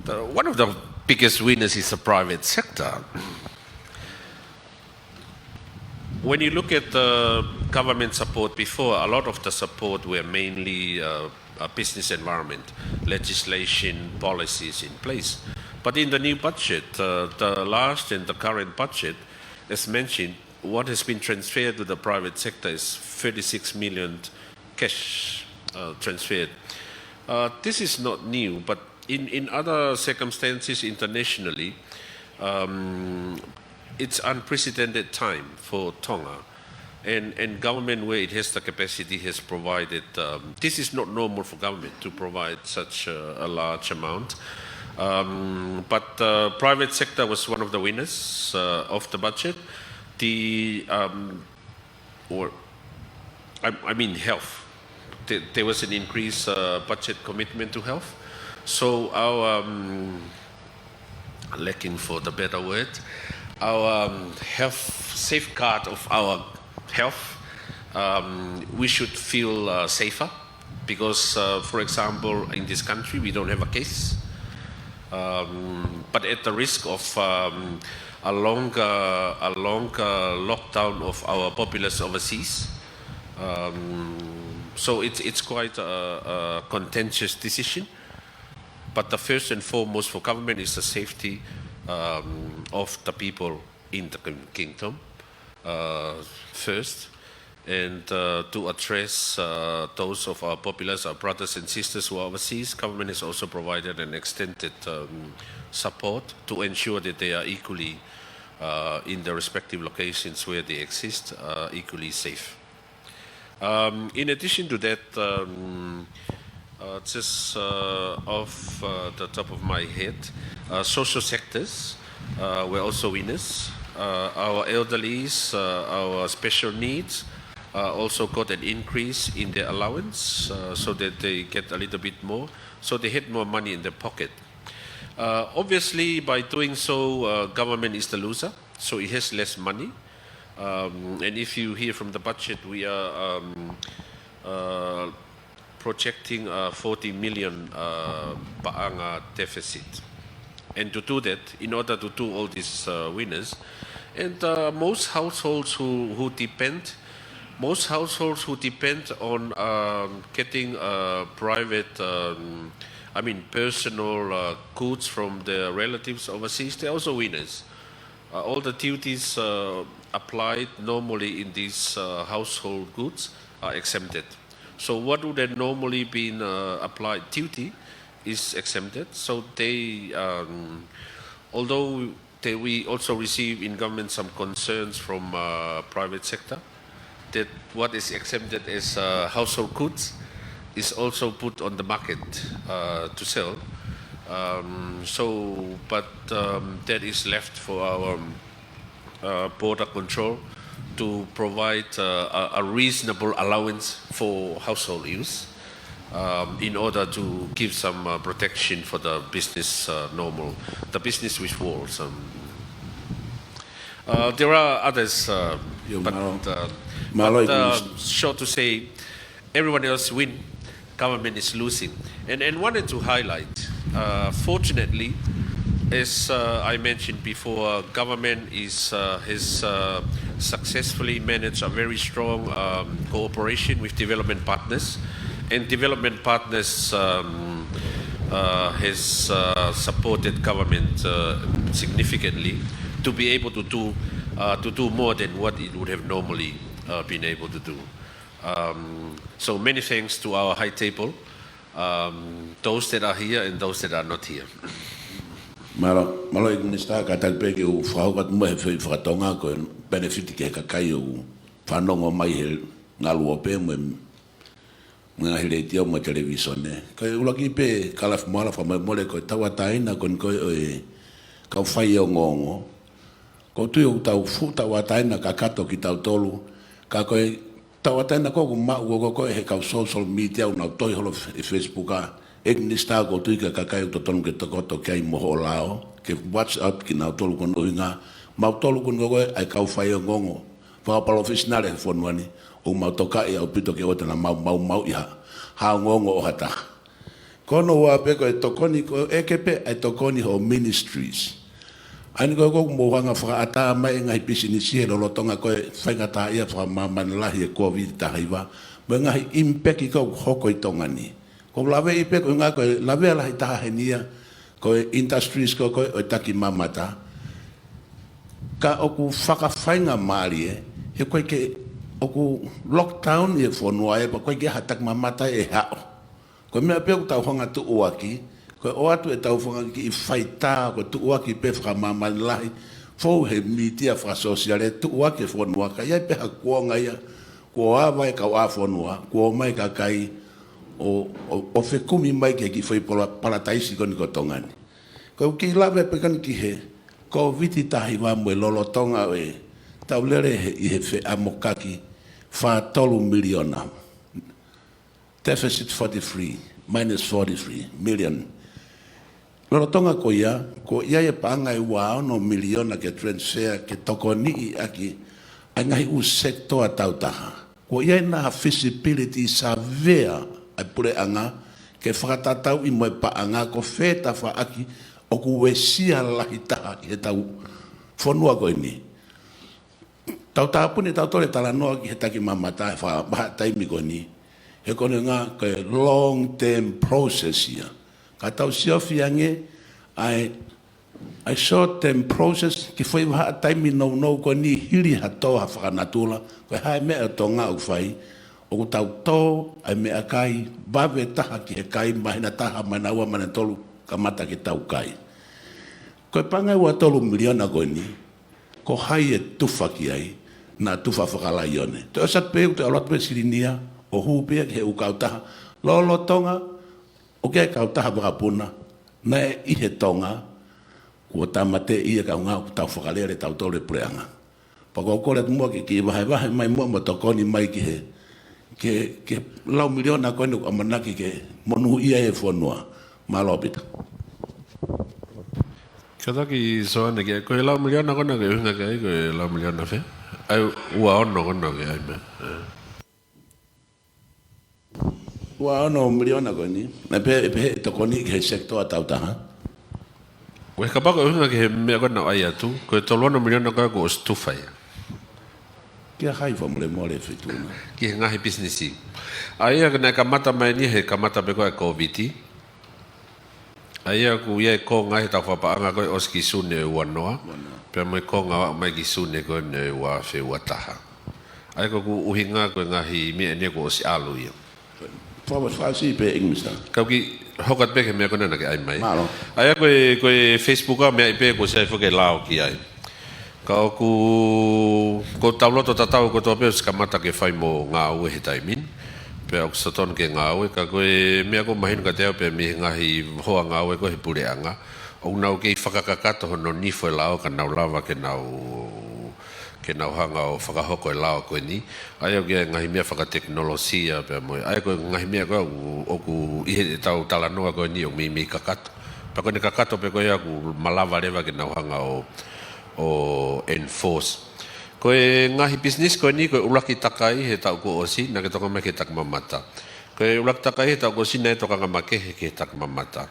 The, one of the biggest winners is the private sector. When you look at the government support before, a lot of the support were mainly, uh, a business environment, legislation, policies in place. But in the new budget, uh, the last and the current budget, as mentioned, what has been transferred to the private sector is thirty-six million cash, uh, transferred. Uh, this is not new, but in, in other circumstances internationally, um, it's unprecedented time for Tonga. And, and government, where it has the capacity, has provided, um, this is not normal for government to provide such a, a large amount. Um, but the private sector was one of the winners, uh, of the budget. The, um, or, I, I mean, health. There, there was an increased, uh, budget commitment to health. So our, um, lacking for the better word, our, um, health, safeguard of our health, um, we should feel, uh, safer because, uh, for example, in this country, we don't have a case. Um, but at the risk of, um, a longer, a longer lockdown of our populace overseas. Um, so it's, it's quite a, a contentious decision. But the first and foremost for government is the safety, um, of the people in the kin-, kingdom, uh, first. And, uh, to address, uh, those of our populace, our brothers and sisters who are overseas, government has also provided an extended, um, support to ensure that they are equally, uh, in the respective locations where they exist, uh, equally safe. Um, in addition to that, um, uh, just, uh, off, uh, the top of my head, uh, social sectors, uh, were also winners. Uh, our elderlies, uh, our special needs, uh, also got an increase in their allowance, uh, so that they get a little bit more, so they had more money in their pocket. Uh, obviously, by doing so, uh, government is the loser, so it has less money. Um, and if you hear from the budget, we are, um, uh, projecting a forty million, uh, paʻanga deficit. And to do that, in order to do all these, uh, winners, and, uh, most households who, who depend, most households who depend on, um, getting, uh, private, um, I mean, personal, uh, goods from their relatives overseas, they're also winners. Uh, all the duties, uh, applied normally in these, uh, household goods are exempted. So what would have normally been, uh, applied duty is exempted. So they, um, although they, we also receive in government some concerns from, uh, private sector that what is exempted as, uh, household goods is also put on the market, uh, to sell. Um, so, but, um, that is left for our, um, uh, border control to provide, uh, a, a reasonable allowance for household use, um, in order to give some, uh, protection for the business, uh, normal, the business with walls. Um, uh, there are others, uh, Io, but, mālō. uh, Mālō, but, uh, Minis- short to say, everyone else win, government is losing. And, and wanted to highlight, uh, fortunately, as, uh, I mentioned before, government is, uh, has, uh, successfully managed a very strong, um, cooperation with development partners, and development partners, um, uh, has, uh, supported government, uh, significantly to be able to do, uh, to do more than what it would have normally, uh, been able to do. Um, so many thanks to our high table, um, those that are here and those that are not here. Mālō, mālō ʻEiki Minisitā, kātaki pē ke u fakahoko atu mo e foʻi fakatonga ko e benefit ki he kakai ʻoku fanongo mai he ngaluope mo e, mo e ngaahi letiō mo e televīsone. Ko e ʻuluaki pē kalafi mo ala fakamolemole ko e tauʻatāina ko eni ko ē ʻo e kau faiongoongo. ʻOku ou tui ʻoku tau fuʻu tauʻatāina kakato kitautolu. Ka ko e tauʻatāina ko ē ʻoku maʻu ko ē ko ē he kau social media ʻoku nau tohi holo he Facebook ʻa e ʻEiki Minisitā, ʻoku ou tui ko e kakai ʻoku totonu ke tokoto ki ai mo hoʻo lao, ke watch out kinautolu ko hono ʻuhinga, mautolu ko eni ko ē ʻa e kau faiongoongo fakapalofesinale he fonua ni, ʻoku mau tokaʻi ʻaupito ke ʻoua te nau maumauʻi ha, ha ongoongo ʻo ha taha. Ko hono ua pē ko e tokoni, ko e ʻeke pē ʻa e tokoni hoʻo ministries. ʻA eni ko ē ʻoku mou hanga fakaʻatā mai e ngaahi pisinisi he lolotonga ko e faingataʻaʻia fakamāmani lahi e Covid taha hiva, mo e ngaahi impeki ko ē ʻoku hoko ʻi Tonga ni. ʻOku ou laveʻi pē ko e ʻuhinga ko e lavea lahi taha heni ia, ko e industries ko ē ko ē ʻo e takimamata. Ka ʻoku fakafaingamālie, he ʻoku ʻikai ke, ʻoku lockdown ʻi he fonua ē, pea ʻoku ʻikai ke ha takimamata ʻe haʻu. Ko e meʻa pē ʻoku tau hanga tuʻuaki, ko e ʻoatu ʻetau fanga kiʻi faitā, ko e tuʻuaki pē fakamāmani lahi, fou he mītia fakasōsiale, tuʻuaki e fonua, ka ʻi ai pē ha kuonga ia, kuo ava e kau ʻā fonua, kuo ō mai e kakai ʻo, ʻo, ʻo fekumi mai ki he kiʻi foʻi pala-, palataisi ko eni ko Tonga ni. Ko e kiʻi lave pē ko eni ki he Covid taha hiva mo e lolotonga ʻo e tau lele he, ʻi he feʻamokaki fā tolu miliona. Deficit forty-three, minus forty-three million. Lolotonga ko ia, ko ia e paʻanga ʻe ua ono miliona ke transfer, ke tokoniʻi ʻaki ʻa e ngaahi ʻū sekitoa tautaha. Ko ia ʻena feasibility savea ʻa e puleʻanga, ke fakatatauʻi mo e paʻanga ko fē tafaʻaki ʻoku uesia lahi taha ʻi heʻetau fonua ko eni. Tau tāpuni ʻetau toe talanoa ki he takimamata he fa-, vahaʻa taimi ko eni. He ko e ngaahi, ko e long term process ia. Ka tau siofi ange ʻa e, ʻa e short term process ki he foʻi vahaʻa taimi nounou ko eni hili ha tō ha fakanatula, ko e hā e meʻa ʻa Tonga ʻoku fai, ʻoku tau tō ʻa e meʻakai, vave taha ki he kai, māhina taha, māhina ua, māhina tolu, kamata ke tau kai. Ko e paʻanga ʻe ua tolu miliona ko eni, ko hai ʻe tufa ki ai, naʻa tufa fakalaione. Toe ʻosi atu pē, toe ʻalu atu pē silini ia, ʻo hū pē ia ki he ʻū kautaha lolotonga, ʻoku ʻi ai e kautaha vakapuna, naʻe ʻi he Tonga, kuo tāmateʻi ia kaungā ʻoku tau fakalele tautolu e puleʻanga. Pea ʻoku ou kole atu muʻa ke kiʻi vahevahe mai muʻa mo tokoni mai ki he, ki he, ki he lau miliona ko eni ʻoku ʻamanaki ke monūʻia e fonua. Mālō Pita. Kātaki Soane ki ai, ko e lau miliona ko ena ʻoku ke ʻuhinga ki ai, ko e lau miliona fē? ʻA e ua ono ko ena ʻoku ke ʻai mai. Ua ono miliona ko eni, naʻe pehē, pehē ʻe tokoni ki he sekitoa tautaha. Ko e kapau ʻoku ke ʻuhinga ki he meʻa ko ena ʻoku ʻai atu, ko e tolu ono miliona ko ē kuo ʻosi tufa ia. Kia hai fakamolemole Fetuʻuna? Ki he ngaahi pisinisi. ʻA ia ko ē naʻe kamata mai eni he kamata pē ko ē ʻa e Kōviti. ʻA ia ʻoku ʻi ai e konga ʻi heʻetau fakapaʻanga ko ē ʻosi ki Sune ua noa. Ua noa. Pea mo e konga ʻo aʻu mai ki Sune ko eni ua afe ua taha. ʻA ia ko ʻeku ʻuhinga ko e ngaahi meʻa eni kuo ʻosi ʻalu ia. Faka-, fakasiʻi pē English. Kau kiʻi hoko atu pē ki he meʻa ko ena naʻa ke ʻai mai. Mālō. ʻA ia ko e, ko e Facebook ʻa meʻa ʻi pē kuo ʻosi ʻai foki e lao ki ai. Ka ʻoku, ʻoku tau loto tatau kotoa pē ʻosi kamata ke fai mo ngāue he taimi ni. Pea ʻoku totonu ke ngāue, ka ko e meʻa ʻoku mahino kiate au pē mei he ngaahi hoa ngāue ko ē he puleʻanga, ʻoku nau kei fakakakato hono nifo e lao ka nau lava ke nau, ke nau hanga ʻo fakahoko e lao ko eni. ʻA ia ʻoku ʻi ai e ngaahi meʻa fakatekinolosia pea mo e, ʻa ia ko e ngaahi meʻa ko ē ʻoku, ʻoku ʻi heʻetau talanoa ko eni ʻoku meimei kakato. Pea ko ʻene kakato pē ko ia ʻoku malava leva ke nau hanga ʻo, ʻo enforce. Ko e ngaahi pisinisi ko eni, ko e ʻuluaki takai he taʻu kuo ʻosi, naʻa ke tokanga mai ki he takimamata. Ko e ʻuluaki takai he taʻu kuo ʻosi naʻe tokanga makehe ki he takimamata.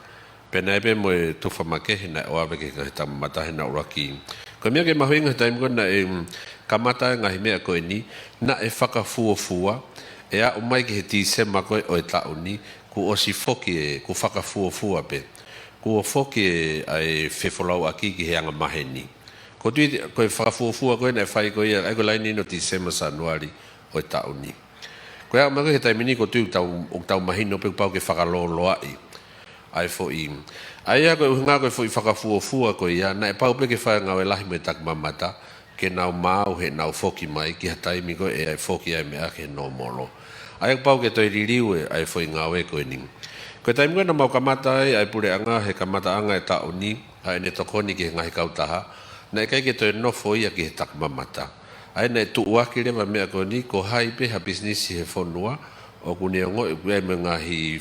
Pea naʻe pē mo e tufa makehe naʻe ʻoave ki he ngaahi takimamata he naʻe ʻuluaki. Ko e meʻa ke mahuʻinga he taimi ko ē naʻe, mm, kamata e ngaahi meʻa ko eni, naʻe fakafuofua, ʻe aʻu mai ki he Tīsema ko ē ʻo e taʻu ni, kuo ʻosi foki e, kuo fakafuofua pē. Kuo foki e, ʻa e fefolauʻaki ki he anga maheni. Ko e tui, ko e fakafuofua ko ē naʻe fai ko ia, ʻa ia ko e laine ʻo Tīsema Sānuali ʻo e taʻu ni. Ko e aʻu mai ko ē he taimi ni ko e tui ʻoku tau, ʻoku tau mahino pē kuo pau ke fakalōloaʻi ʻa e foʻi. ʻA ia ko e ʻuhinga ko e foʻi fakafuofua ko ia, naʻe pau pē ke fai e ngāue lahi mo e takimamata, ke nau maau heʻenau foki mai ki ha taimi ko ē ʻe foki ai e meʻa ki he nōmolo. ʻA ia kuo pau ke toe liliu e, ʻa e foʻi ngāue ko eni. Ko e taimi ko ē naʻa mau kamata ai ʻa e puleʻanga he kamataʻanga e taʻu ni, ʻa ʻene tokoni ki he ngaahi kautaha, naʻe ʻikai ke toe nofo ia ki he takimamata. ʻA ia naʻe tuʻuaki leva e meʻa ko eni, ko hai pē ha pisinisi he fonua, ʻoku ne ongoʻi ʻoku ʻi ai mo e ngaahi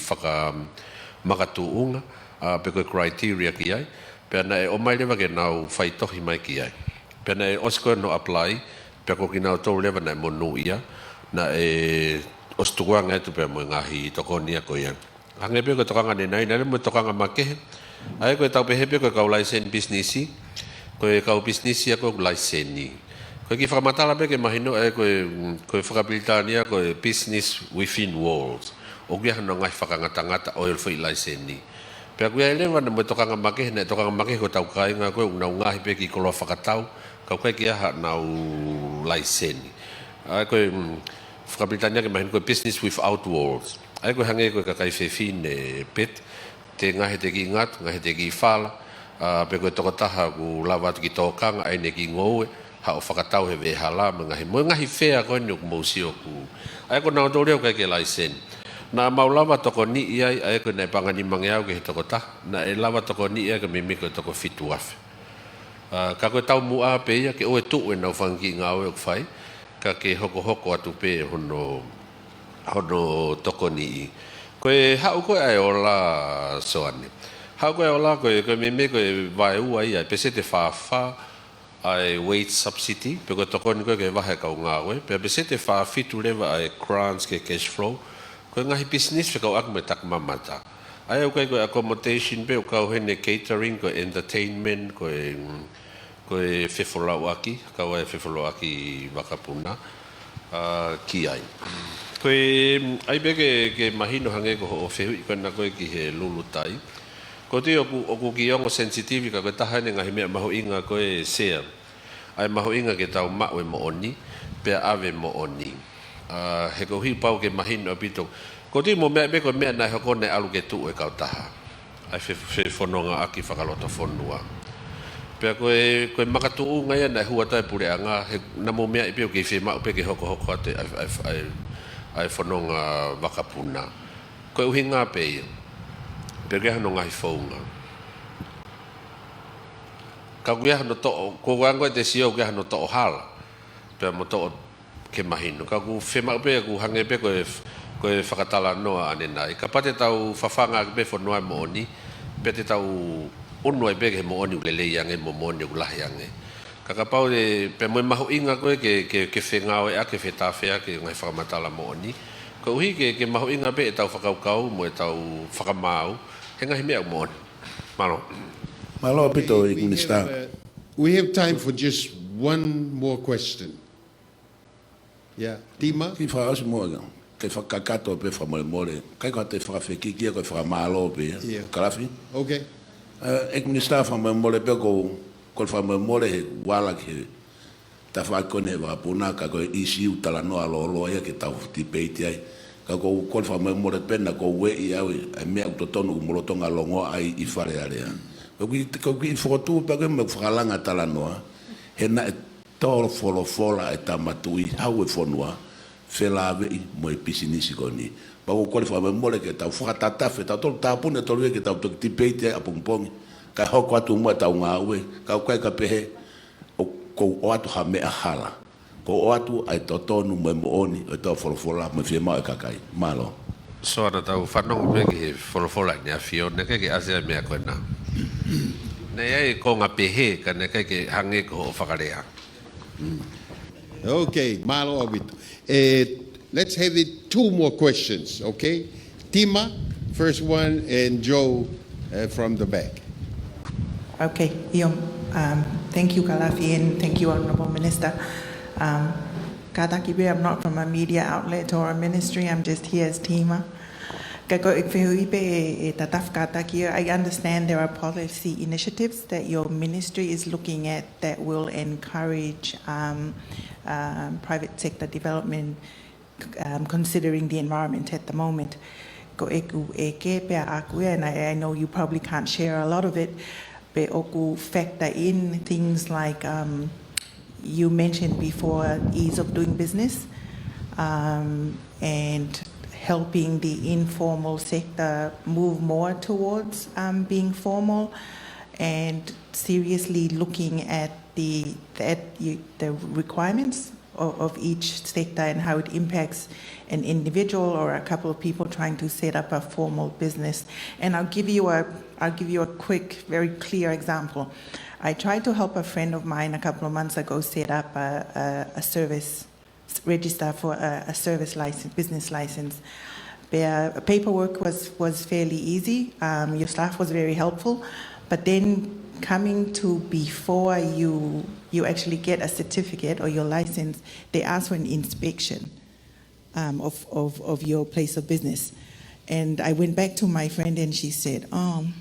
fakamakatuʻunga, ʻa, pe ko e criteria ki ai, pea naʻe ʻomai leva ke nau faitohi mai ki ai. Pea naʻe ʻosi ko ē hono apply, pea ko kinautolu leva naʻe monūʻia, naʻe ʻosi tukuange atu pea mo e ngaahi tokoni ia ko ia. Hangē pē ko e tokanga ʻanenai, naʻe ʻi ai mo e tokanga makehe. ʻA ia ko e tau pehē pē ko e kau laiseni pisinisi, ko e kau pisinisi ia ko ē ʻoku laiseni. Ko e kiʻi fakamatala pē ke mahino, ʻa ia ko e, ko e fakapilitānia ko e business within walls. ʻOku ʻi ai hono ngaahi fakangatangata ʻo e foʻi laiseni. Pea ʻoku ʻi ai leva naʻe mo e tokanga makehe, naʻe tokanga makehe ko e tau kāinga ko ē ʻoku nau ngaohi pē kiʻi koloa fakatau, ka ʻoku ʻikai ke ʻi ai haʻanau laiseni. ʻA ia ko e, mm, fakapilitānia ke mahino ko e business without walls. ʻA ia ko e hangē ko e kakai fefine pē, te ngaohi ʻete kiʻi ngatu, ngaohi ʻete kiʻi fala, ʻa, pe ko e tokotaha ʻoku lava atu ki tōkanga, ʻai ʻene kiʻi ngoue, haʻu ʻo fakatau he veʻehala, mo e ngaahi, mo e ngaahi fea ko eni ʻoku mou sio ʻoku. ʻA ia ko kinautolu ia ʻoku ʻikai ke laiseni. Naʻa mau lava tokoniʻi ai, ʻa ia ko e naʻe paʻanga nimangeau ki he tokotaha, naʻe lava tokoniʻi ai ko e meimei ko e toko fitu afe. ʻA, ka ko e taumuʻa pē ia ke ʻoua ʻe tuʻu ʻenau fanga kiʻi ngāue ʻoku fai, ka ke hokohoko atu pē hono, hono tokoniʻi. Ko e haʻu ko ē ʻa e ola Soane. Haʻu ko ē ʻa e ola ko e, ko e meimei ko e vaeua ia, peseti ʻe fā fā ʻa e wage subsidy, pe ko e tokoni ko ē ke vahe kau ngāue, pea peseti ʻe fā fitu leva ʻa e grants ki he cash flow, ko e ngaahi pisinisi fekauʻaki mo e takimamata. ʻA ia ʻoku ʻi ai ko e accommodation pē ʻoku kau heni e catering, ko e entertainment, ko e, ko e fefolauʻaki, kau ai e fefolauʻaki vakapuna, ā, ki ai. Ko e, ʻai pē ke, ke mahino hangē ko hoʻo fehuʻi ko ena ko ē ki he lulutai. Ko e tui ʻoku, ʻoku kiʻi ongo sensitive ka ko e taha eni e ngaahi meʻa mahuʻinga ko e sea. ʻA e mahuʻinga ke tau maʻu e moʻoni, pea ʻave moʻoni. Ā, he koeʻuhi pau ke mahino ʻaupito. Ko e tui mo e meʻa pē ko e meʻa naʻe hoko naʻe ʻalu ke tuʻu e kautaha. ʻA e fe-, fefonongaʻaki fakalotofonua. Pea ko e, ko e makatuʻunga ia naʻe hū atu ai e puleʻanga, he naʻa mou meaʻi pē ʻoku kei fiemaʻu pē ke hokohoko atu ʻa e, ʻa e, ʻa e, ʻa e fononga vakapuna. Ko e ʻuhinga pē ia. Pea ʻoku ʻi ai hono ngaahi founga. Ka ʻoku ʻi ai hano toʻo, ko e anga ʻete sio ʻoku ʻi ai hano toʻo hala. Pea mo toʻo ke mahino. Ka ʻoku fiemaʻu pē, ʻoku hangē pē ko e, ko e fakatalanoa ʻanenai. Kapau te tau fafanga ʻaki pē fonua e moʻoni, pea te tau ʻunu ai pē ki he moʻoni ʻoku lelei ange, mo e moʻoni ʻoku lahi ange. Ka kapau ʻe, pea mo e mahuʻinga ko ē ke, ke, ke fengāueʻaki, fetafeʻaki e ngaahi fakamatala moʻoni. Koeʻuhi ke, ke mahuʻinga pē ʻetau fakakaukau mo ʻetau fakamaau he ngaahi meʻa ʻoku moʻoni. Mālō. Mālō ʻaupito, ʻEiki Minisitā. We have, uh, we have time for just one more question. Yeah, Tima? Kiʻi fakaʻosi muʻa ia. Ke fakakakato pē fakamolemole. ʻIkai ko haʻate fakafekiki ia ko e fakamālō pē ia. Yeah. Kalafi? Okay. Ā, ʻEiki Minisitā, fakamolemole pē ʻoku ou kole fakamolemole he vala ki he tafaʻaki ko eni he vakapuna, ka ko e ʻīsiu talanoa lōloa ia ke tau debate ai. Ka ʻoku ou kole fakamolemole pē naʻa ku ueʻi au ʻi he meʻa ʻoku totonu ʻoku mo lolotonga longoaʻa ai ʻi Fale Alea. Ko e kiʻi, ko e kiʻi fokotuʻu pē ko e meʻa fakalanga talanoa. He naʻe tō folofola e Tama Tuʻi, hau e fonua, felāveʻi mo e pisinisi ko eni. Pea ʻoku ou kole fakamolemole ke tau fakatatafe, tau tolu tāpuni, tolu ia ke tau toki debate ai ʻapongipongi. Kae hoko atu muʻa ʻetau ngāue, ka ʻoku ʻikai ke pehē, ʻoku ou ʻoatu ha meʻa hala. ʻOku ou ʻoatu ʻa e totonu mo e moʻoni ʻo e tō folofola mo e fiemaʻu e kakai. Mālō. So naʻa tau fanongo pē ki he folofola ʻEne ʻAfio, naʻe ʻikai ke ʻasi ai e meʻa ko ena. Naʻe ʻi ai e konga pehē, ka naʻe ʻikai ke hangē ko hoʻo fakalea. Mm. Okay, mālō ʻaupito. Eh, let's have it two more questions, okay? Tima, first one, and Joe, uh, from the back. Okay, ʻio, um, thank you, Kalafi, and thank you, Honourable Minister. Um, kātaki pē, I'm not from a media outlet or a ministry, I'm just here as Tima. Ka ko e fehuʻi pē ʻe, ʻe tatafu kātaki, I understand there are policy initiatives that your ministry is looking at that will encourage, um, um, private sector development, um, considering the environment at the moment. Ko ʻeku ʻeke pē ʻaʻaku ia, and I, I know you probably can't share a lot of it, pea ʻoku factor in things like, um, you mentioned before, ease of doing business, um, and helping the informal sector move more towards, um, being formal, and seriously looking at the, at you, the requirements of, of each sector and how it impacts an individual or a couple of people trying to set up a formal business. And I'll give you a, I'll give you a quick, very clear example. I tried to help a friend of mine a couple of months ago set up a, a, a service, register for a, a service license, business license. Their paperwork was, was fairly easy. Um, your staff was very helpful. But then coming to before you, you actually get a certificate or your license, they ask for an inspection, um, of, of, of your place of business. And I went back to my friend and she said, "Um,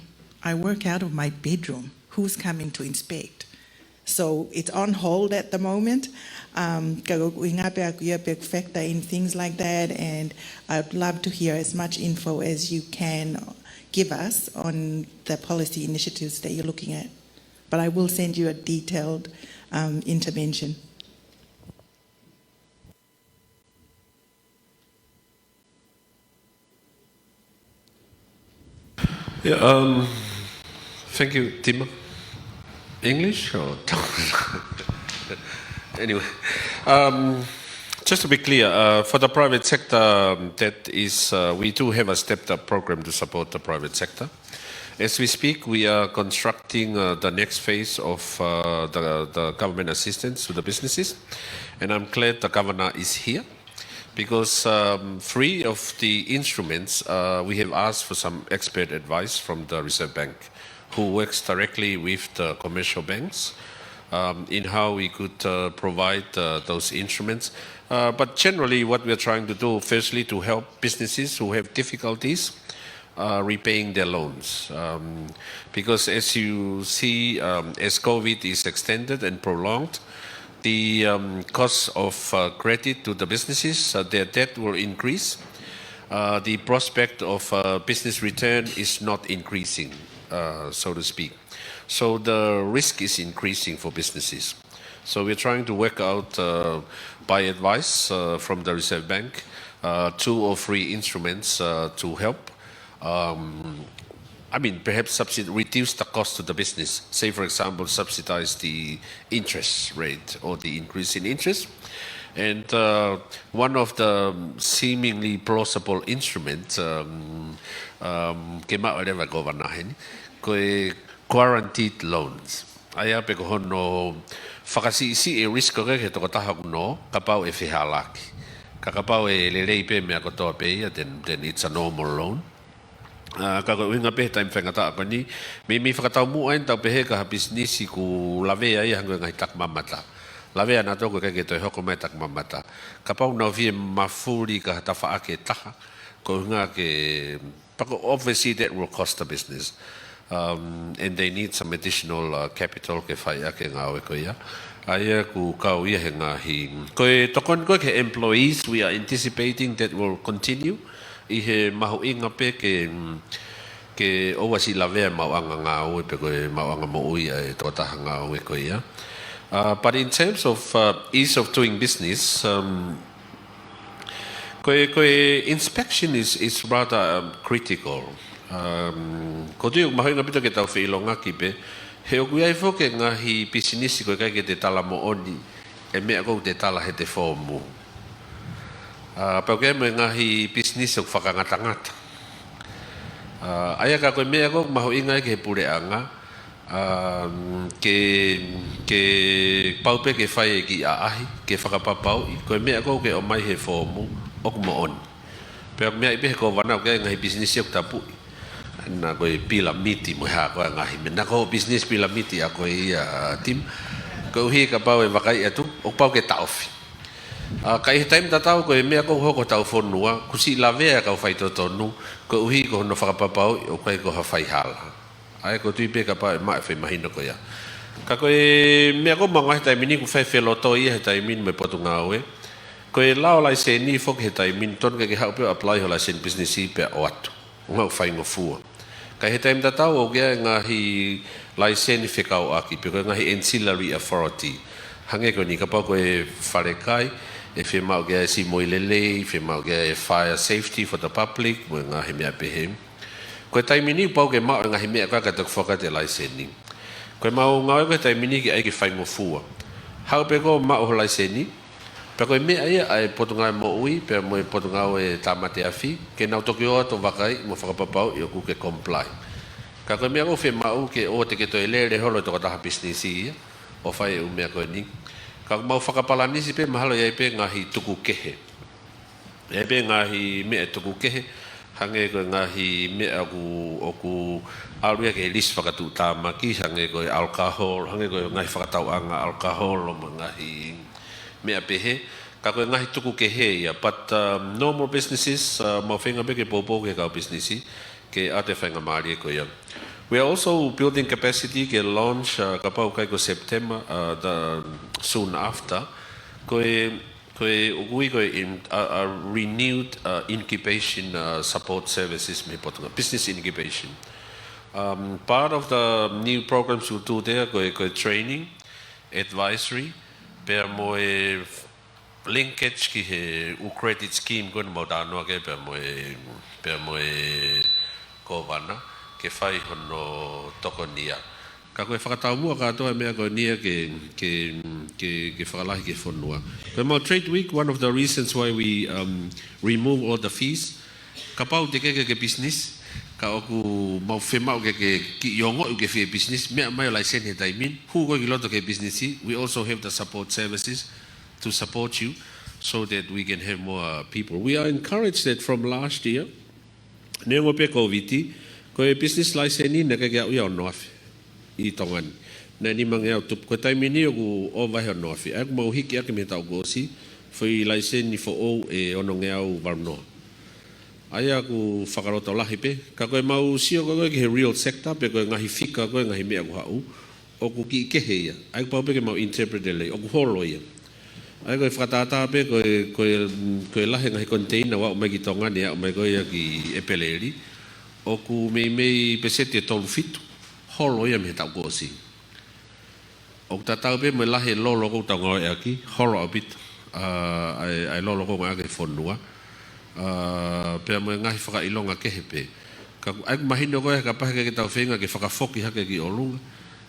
I work out of my bedroom. Who's coming to inspect?" So it's on hold at the moment. Um, ka ko e ʻuhinga pē ʻaʻaku ia pē ʻoku factor in things like that, and I'd love to hear as much info as you can give us on the policy initiatives that you're looking at. But I will send you a detailed, um, intervention. Yeah, um, thank you, Tima. English or Tongan? Anyway, um, just to be clear, uh, for the private sector, um, that is, uh, we do have a stepped-up program to support the private sector. As we speak, we are constructing, uh, the next phase of, uh, the, the government assistance to the businesses, and I'm glad the governor is here. Because um, three of the instruments, uh, we have asked for some expert advice from the Reserve Bank, who works directly with the commercial banks um, in how we could uh, provide uh, those instruments. Uh, but generally, what we are trying to do, firstly, to help businesses who have difficulties uh, repaying their loans. Um, because as you see, um, as COVID is extended and prolonged, the um, cost of uh, credit to the businesses, uh, their debt will increase. Uh, the prospect of uh, business return is not increasing, uh, so to speak. So the risk is increasing for businesses. So we're trying to work out uh, by advice uh, from the Reserve Bank uh, two or three instruments uh, to help. Um, I mean, perhaps subsid- reduce the cost to the business. Say, for example, subsidize the interest rate or the increase in interest. And uh, one of the seemingly plausible instruments, um, um, ke maʻu leva ʻe he Kōvana heni, ko e guaranteed loans. ʻA ia pē ko hono fakasiʻisiʻi e risk ko ē ki he tokotaha ʻoku nō, kapau ʻe fehālaaki. Ka kapau ʻe lelei pē meʻa kotoa pē ia, then, then it's a normal loan. Uh, ka ko e ʻuhinga pē he taimi faingataʻa ko eni, meimei fakataumuʻa eni tau pehē ki ha pisinisi ʻoku lavea ia hangē ko e ngaahi takimamata. Lavea nautolu ʻoku ʻikai ke toe hoko mai takimamata. Kapau naʻa nau fie mafuli ki ha tafaʻaki ʻe taha, ko e ʻuhinga ke, pea ko e obviously that will cost the business. Um, and they need some additional uh, capital ke fai ʻaki e ngāue ko ia. ʻA ia ʻoku kau ia he ngaahi. Ko e tokoni ko ē ki he employees, we are anticipating that will continue. ʻI he mahuʻinga pē ke, mm, ke ʻoua siʻi lavea e maʻuʻanga ngāue pe ko e maʻuʻanga moʻui ʻa e tokotaha ngāue ko ia. Uh, but in terms of uh, ease of doing business, um, ko e, ko e inspection is, is rather um, critical. Um, ʻoku ou tui ʻoku mahuʻinga ʻaupito ke tau feʻilongaki pē, he ʻoku ʻi ai foki e ngaahi pisinisi ʻoku ʻikai ke te tala moʻoni e meʻa ʻoku te tala he te foomu. Uh, pea ʻoku ʻi ai mo e ngaahi pisinisi ʻoku fakangatangata. Uh, ʻa ia ka ko e meʻa ʻoku mahuʻinga ai ki he puleʻanga, um, ke, ke pau pē ke fai e kiʻi ʻaʻahi, ke fakapapauʻi, ko e meʻa ʻoku ke ʻomai he foomu, ʻoku moʻoni. Pea meʻa ʻi pē he Kōvana ʻoku ʻi ai e ngaahi pisinisi ʻoku tapuʻi. Naʻa ko e pilamiti mo e hā ko ā e ngaahi meʻa. Naʻa ko e business pilamiti ʻa ko ē ia, Tim. Koeʻuhi kapau ʻe vakaiʻi atu, ʻoku pau ke taʻofi. Uh, ka ʻi he taimi tatau ko e meʻa ʻoku hoko ʻi hotau fonua, ʻoku siʻi lavea e kau faitotonu, koeʻuhi ko hono fakapapauʻi ʻoku ʻikai ko ha faihala. ʻA ia ʻoku ou tui pē kapau ʻe maʻu e faimahino ko ia. Ka ko e meʻa ʻoku mau ngāueʻaki he taimi ni ʻoku fai felotoʻi ia he taimi ni mo e Potungāue. Ko e lao laiseni foki he taimi ni tonu ke ke haʻu pē ʻo apply ho laiseni pisinisi pea ʻoatu. ʻO ngāue faingofua. Ka ʻi he taimi tatau ʻoku ʻi ai e ngaahi laiseni fekauʻaki, pe ko e ngaahi ancillary authority. Hangē ko eni kapau ko e falekai, ʻe fiemaʻu ke ʻi ai e siʻi moʻui lelei, fiemaʻu ke ʻi ai e fire safety for the public, mo e ngaahi meʻa pehē. Ko e taimi ni pau ke maʻu e ngaahi meʻa ko ē ka toki foaki atu e laiseni. Ko e mau ngāue ko ē he taimi ni ke ʻai ke faingofua. Haʻu pē koe ʻo maʻu ho laiseni, pea ko e meʻa ia ʻa e Potungāue Moʻui, pea mo e Potungāue Tāmate Afi, ke nau toki ō atu ʻo vakaiʻi mo fakapapauʻi ʻoku ke comply. Ka ko e meʻa ʻoku fiemaʻu ke ʻoua te ke toe lele holo e tokotaha pisinisi ia, ʻo fai e ʻū meʻa ko eni. Ka ʻoku mau fakapalanisi pē mahalo ʻe ʻi ai pē ngaahi tuku kehe. ʻE ʻi ai pē ngaahi meʻa tuku kehe, hangē ko e ngaahi meʻa ʻoku, ʻoku ʻalu ia ki he lisi fakatuʻutāmaki, hangē ko e alcohol, hangē ko e ngaahi fakatauʻanga alcohol, mo e ngaahi meʻa pehē, ka ko e ngaahi tuku kehe ia. But um, normal businesses, uh, mau feinga pē ke poupou ki he kau pisinisi, ke ʻoatu e faingamālie ko ia. We are also building capacity ke launch, uh, kapau ʻe ʻikai ko September, uh, the soon after, ko e, ko e ʻoku ui ko e in, uh, uh, renewed uh, incubation uh, support services mei he Potungāue, business incubation. Um, part of the new programs we'll do there, ko e, ko e training, advisory, pea mo e linkage ki he ʻū credit scheme ko eni ʻoku mau talanoa ki ai pea mo e, pea mo e Kōvana, ke fai hono tokoni ia. Ka ko e fakataumuʻa kātoa e meʻa ko eni ia ke, ke, ke, ke fakalahi ki he fonua. Ko e mau Trade Week, one of the reasons why we um, remove all the fees, kapau te ke ke, ke business, ka ʻoku mau fiemaʻu ke, ke kiʻi ongoʻi ʻoku ke fie business, meʻa mai ho laiseni he taimi ni, hū koe ki loto ki he business, we also have the support services to support you. so that we can have more people. We are encouraged that from last year, neongo pē Kōviti, ko e business license naʻe ʻikai ke aʻu ia ʻe ono afe ʻi Tonga ni. Naʻe nimangeau tupu, ko e taimi ni ʻoku ʻova he ono afe. ʻA ia ʻoku mau hiki ʻaki mei he taʻu kuo ʻosi, foʻi license foʻou ʻe onongeau valu noa. ʻA ia ʻoku fakalotolahi pē, ka ko e mau sio ko ē ki he real sector, pe ko e ngaahi fika ko ē ngaahi meʻa ʻoku haʻu, ʻoku kiʻi kehe ia. ʻA ia ʻoku pau pē ke mau interpret lelei, ʻoku holo ia. ʻA ia ko e fakatātā pē ko e, ko e, ko e lahi e ngaahi container ʻoku aʻu mai ki Tonga ni, aʻu mai ko ia ki ʻEpeleli, ʻoku meimei peseti ʻe tolu fitu, holo ia mei he taʻu kuo ʻosi. ʻOku tatau pē mo e lahi e lolo ʻoku tau ngāueʻaki, holo ʻaupito, ʻa, ʻa e, ʻa e lolo ʻoku ngāueʻaki he fonua, ʻa, pea mo e ngaahi fakaʻilonga kehe pē. Ka ʻoku, ʻa ia ʻoku mahino ko ē kapau he ʻikai ke tau feinga ke fakafoki hake ki ʻolunga,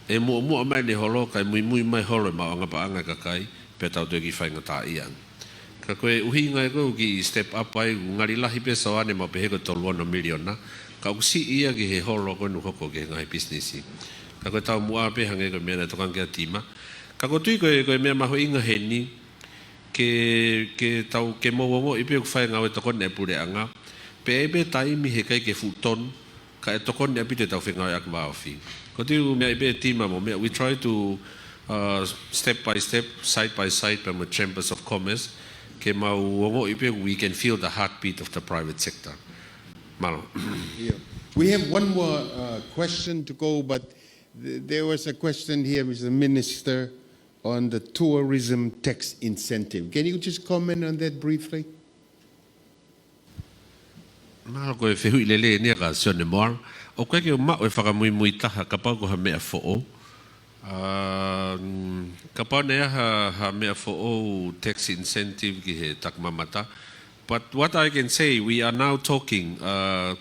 ʻe muʻomuʻa mai ʻene holo, kae muimui mai holo e maʻuʻanga paʻanga e kakai, pea tau toe kiʻi faingataʻaʻia ange. Ka ko e ʻuhinga ia ko ē ʻoku kiʻi step up ai, ʻoku ngali lahi pē Soane, mau pehē ko e tolu ono miliona, ka ʻoku siʻi ia ki he holo ko ē ʻoku hoko ki he ngaahi pisinisi. Ka ko e taumuʻa pē hangē ko e meʻa naʻe tokanga ki ai Tima. Ka ʻoku ou tui ko e, ko e meʻa mahuʻinga heni, ke, ke tau, ke mou ongoʻi pē ʻoku fai e ngāue tokoni ʻa e puleʻanga, pea ʻi ai pē taimi he ʻikai ke fuʻu tonu, ka ʻe tokoni ʻaupito ʻetau fengāueʻaki vāofi. Ko e tui meʻa ʻi ai pē Tima mo meʻa, we try to, uh, step by step, side by side, pea mo Chambers of Commerce, ke mau ongoʻi pē, we can feel the heartbeat of the private sector. Mālō. Yeah. We have one more, uh, question to go, but th-, there was a question here, Mister Minister, on the tourism tax incentive. Can you just comment on that briefly? Mālō, ko e fehuʻi lelei eni ia kia Sione Moala. ʻOku ʻikai ke u maʻu e fakamuimui taha kapau ko ha meʻa foʻou. Um, kapau naʻe ʻi ai ha, ha meʻa foʻou tax incentive ki he takimamata. But what I can say, we are now talking, uh,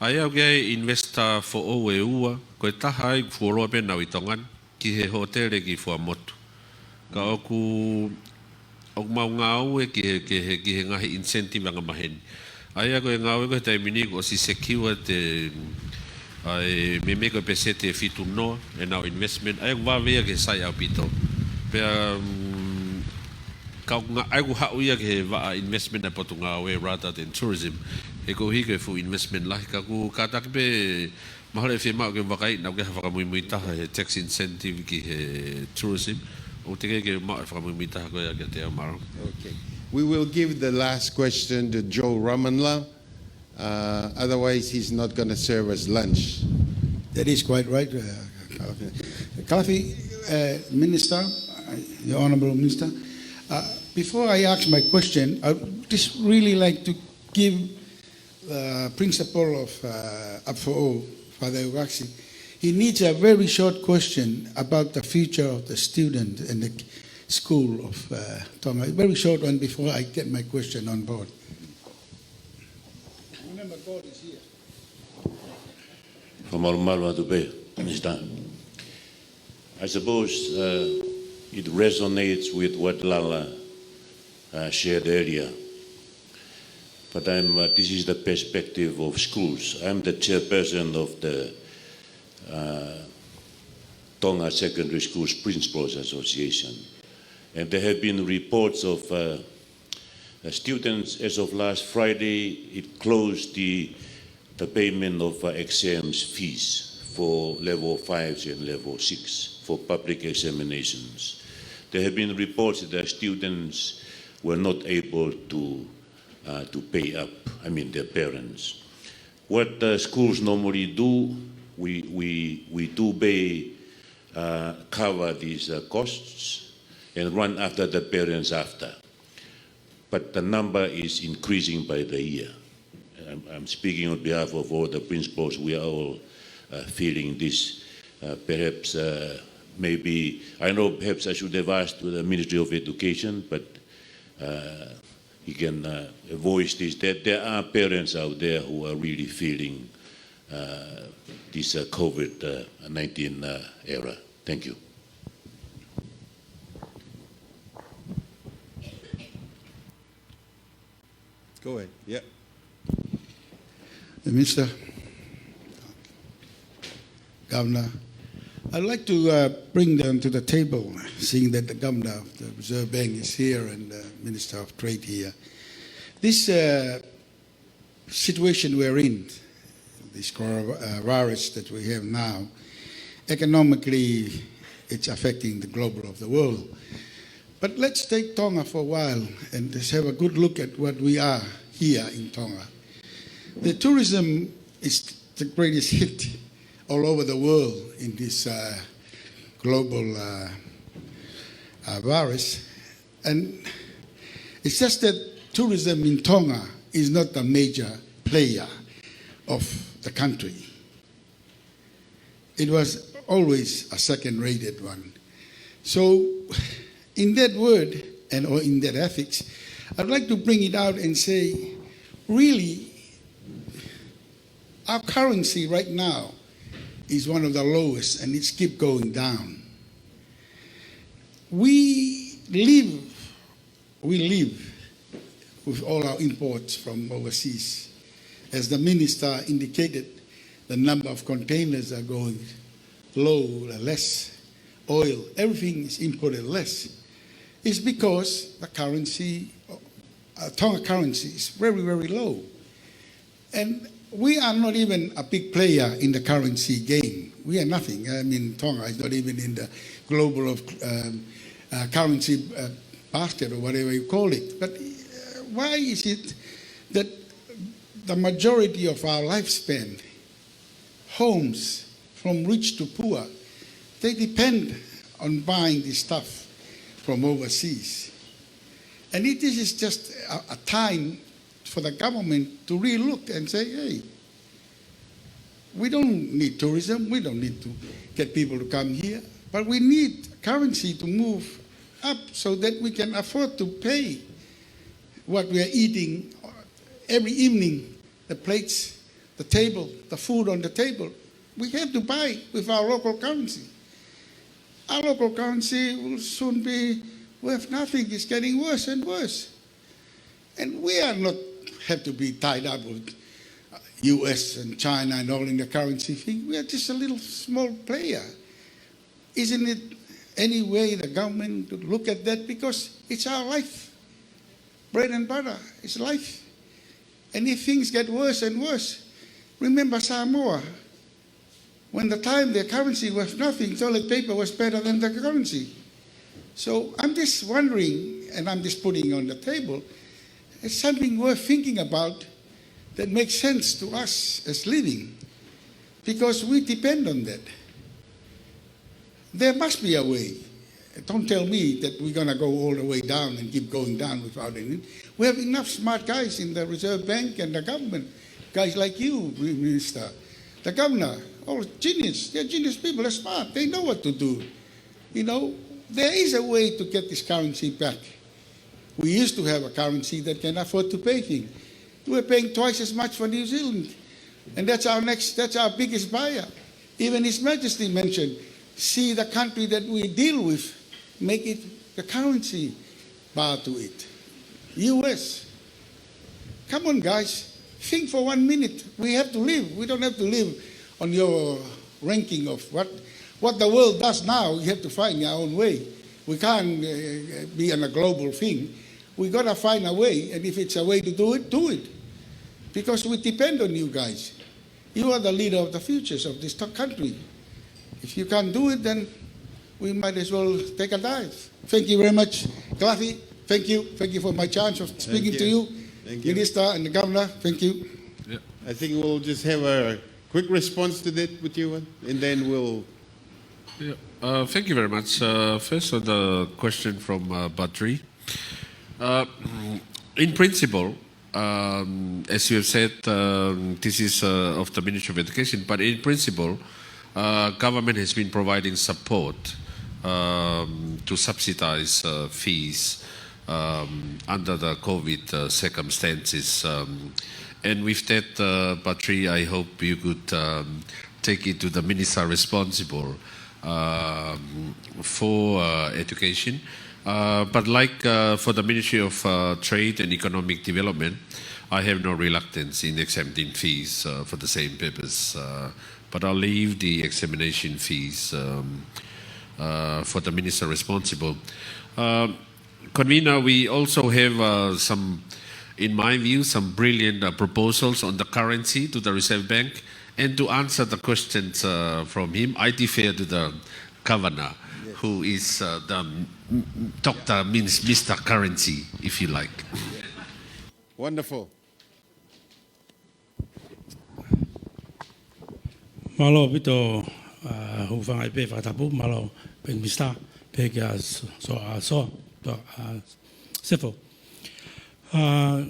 ʻa ia ʻoku ʻi ai e investor foʻou ʻe ua, ko e taha ʻoku fuoloa pē ʻenau ʻi Tonga ni, ki he hōtele ki Fuaʻamotu. Ka ʻoku, ʻoku mau ngāue ki he, ki he, ki he ngaahi incentive angamaheni. ʻA ia ko e ngāue ko ē he taimi ni kuo ʻosi secure ʻe, ʻa e, meimei ko e peseti ʻe fitu noa ʻenau investment. ʻA ia ʻoku vave ia ke sai ʻaupito. Pea, um, ka ʻoku ngā-, ʻa ia ʻoku haʻu ia ki he vaʻa investment ʻa e Potungāue rather than tourism. He koeʻuhi ko e fuʻu investment lahi, ka ʻoku kātaki pē mahalo ʻe fiemaʻu ke vakai, naʻa ʻoku ʻi ai ha fakamuimui taha he tax incentive ki he tourism. ʻOku teʻeki ke maʻu e fakamuimui taha ko ia kiate au, mālō. Okay. We will give the last question to Joe Ramanla. Uh, otherwise, he's not gonna serve us lunch. That is quite right, uh, Kalafi. Kalafi, uh, Minister, uh, the Honourable Minister, uh, before I ask my question, I would just really like to give the principal of, uh, Ap Foʻou, Father Ugaksi, he needs a very short question about the future of the student and the school of, uh, Tonga. A very short one before I get my question on board. Remember, God is here. Fakamalumalu atu pē, Mister. I suppose, uh, it resonates with what Lala, uh, shared earlier. But I'm, uh, this is the perspective of schools. I'm the chairperson of the, uh, Tonga Secondary Schools Principals Association. And there have been reports of, uh, uh, students, as of last Friday, it closed the, the payment of, uh, exams fees for level fives and level six for public examinations. There have been reports that the students were not able to, uh, to pay up, I mean, their parents. What the schools normally do, we, we, we do pay, uh, cover these, uh, costs and run after the parents after. But the number is increasing by the year. I'm, I'm speaking on behalf of all the principals. We are all, uh, feeling this. Uh, perhaps, uh, maybe, I know perhaps I should have asked to the Ministry of Education, but, uh, he can, uh, voice this, that there are parents out there who are really feeling, uh, this, uh, COVID, uh, nineteen, uh, era. Thank you. Go ahead. Yeah. Uh, Minister, Governor, I'd like to uh, bring them to the table, seeing that the governor of the Reserve Bank is here and the Minister of Trade here. This uh, situation we're in, this coronavirus that we have now, economically, it's affecting the global of the world. But let's take Tonga for a while and just have a good look at what we are here in Tonga. The tourism is the greatest hit all over the world in this uh, global uh, uh, virus. And it's just that tourism in Tonga is not a major player of the country. It was always a second-rated one. So, in that word, and or in that ethics, I'd like to bring it out and say, really, our currency right now is one of the lowest, and it's keep going down. We live, we live with all our imports from overseas. As the minister indicated, the number of containers are going low, less. Oil, everything is imported less. It's because the currency, uh, Tonga currency is very, very low. And we are not even a big player in the currency game. We are nothing. I mean, Tonga is not even in the global of um, uh, currency uh, basket or whatever you call it. But uh, why is it that the majority of our lifespan, homes from rich to poor, they depend on buying this stuff from overseas? And it, this is just a, a time for the government to relook and say, hey, we don't need tourism, we don't need to get people to come here, but we need currency to move up so that we can afford to pay what we are eating every evening, the plates, the table, the food on the table. We have to buy with our local currency. Our local currency will soon be worth nothing. It's getting worse and worse. And we are not have to be tied up with uh, U S and China and all in the currency thing. We are just a little small player. Isn't it any way the government to look at that? Because it's our life. Bread and butter is life. And if things get worse and worse, remember Samoa. When the time the currency was nothing, toilet paper was better than the currency. So I'm just wondering, and I'm just putting on the table, it's something worth thinking about that makes sense to us as living, because we depend on that. There must be a way. Don't tell me that we're going to go all the way down and keep going down without any. We have enough smart guys in the Reserve Bank and the government. Guys like you, Minister, the governor, all genius. They're genius people. They're smart. They know what to do. You know, there is a way to get this currency back. We used to have a currency that can afford to pay things. We're paying twice as much for New Zealand. And that's our next, that's our biggest buyer. Even His Majesty mentioned, see the country that we deal with, make it the currency bow to it. U S. Come on, guys. Think for one minute. We have to live. We don't have to live on your ranking of what, what the world does now. You have to find your own way. We can't uh, be on a global thing. We got to find a way. And if it's a way to do it, do it. Because we depend on you guys. You are the leader of the futures of this country. If you can't do it, then we might as well take a dive. Thank you very much, Kathy. Thank you. Thank you for my chance of speaking to you, Minister and the Governor. Thank you. I think we'll just have a quick response to that with you, and then we'll. Yeah. Uh, thank you very much. Uh, first, on the question from uh, Badri. Uh, in principle, um, as you have said, um, this is uh, of the Ministry of Education, but in principle, uh, government has been providing support um, to subsidize uh, fees um, under the COVID uh, circumstances. Um, and with that, uh, Badri, I hope you could um, take it to the minister responsible um, for uh, education. Uh, but like uh, for the Ministry of uh, Trade and Economic Development, I have no reluctance in exempting fees, uh, for the same purpose, uh, but I'll leave the examination fees, um, uh, for the minister responsible. Um, Convener, we also have, uh, some, in my view, some brilliant, uh, proposals on the currency to the Reserve Bank. And to answer the questions, uh, from him, I defer to the Governor, yes, who is, uh, the m-, m-, Doctor means Mister Currency, if you like. Wonderful. Mālō ʻaupito, uh, hūfanga ʻi he fakatapu, mālō Prime Minister, pea kia so, so, uh, so, uh, Sefo. Uh,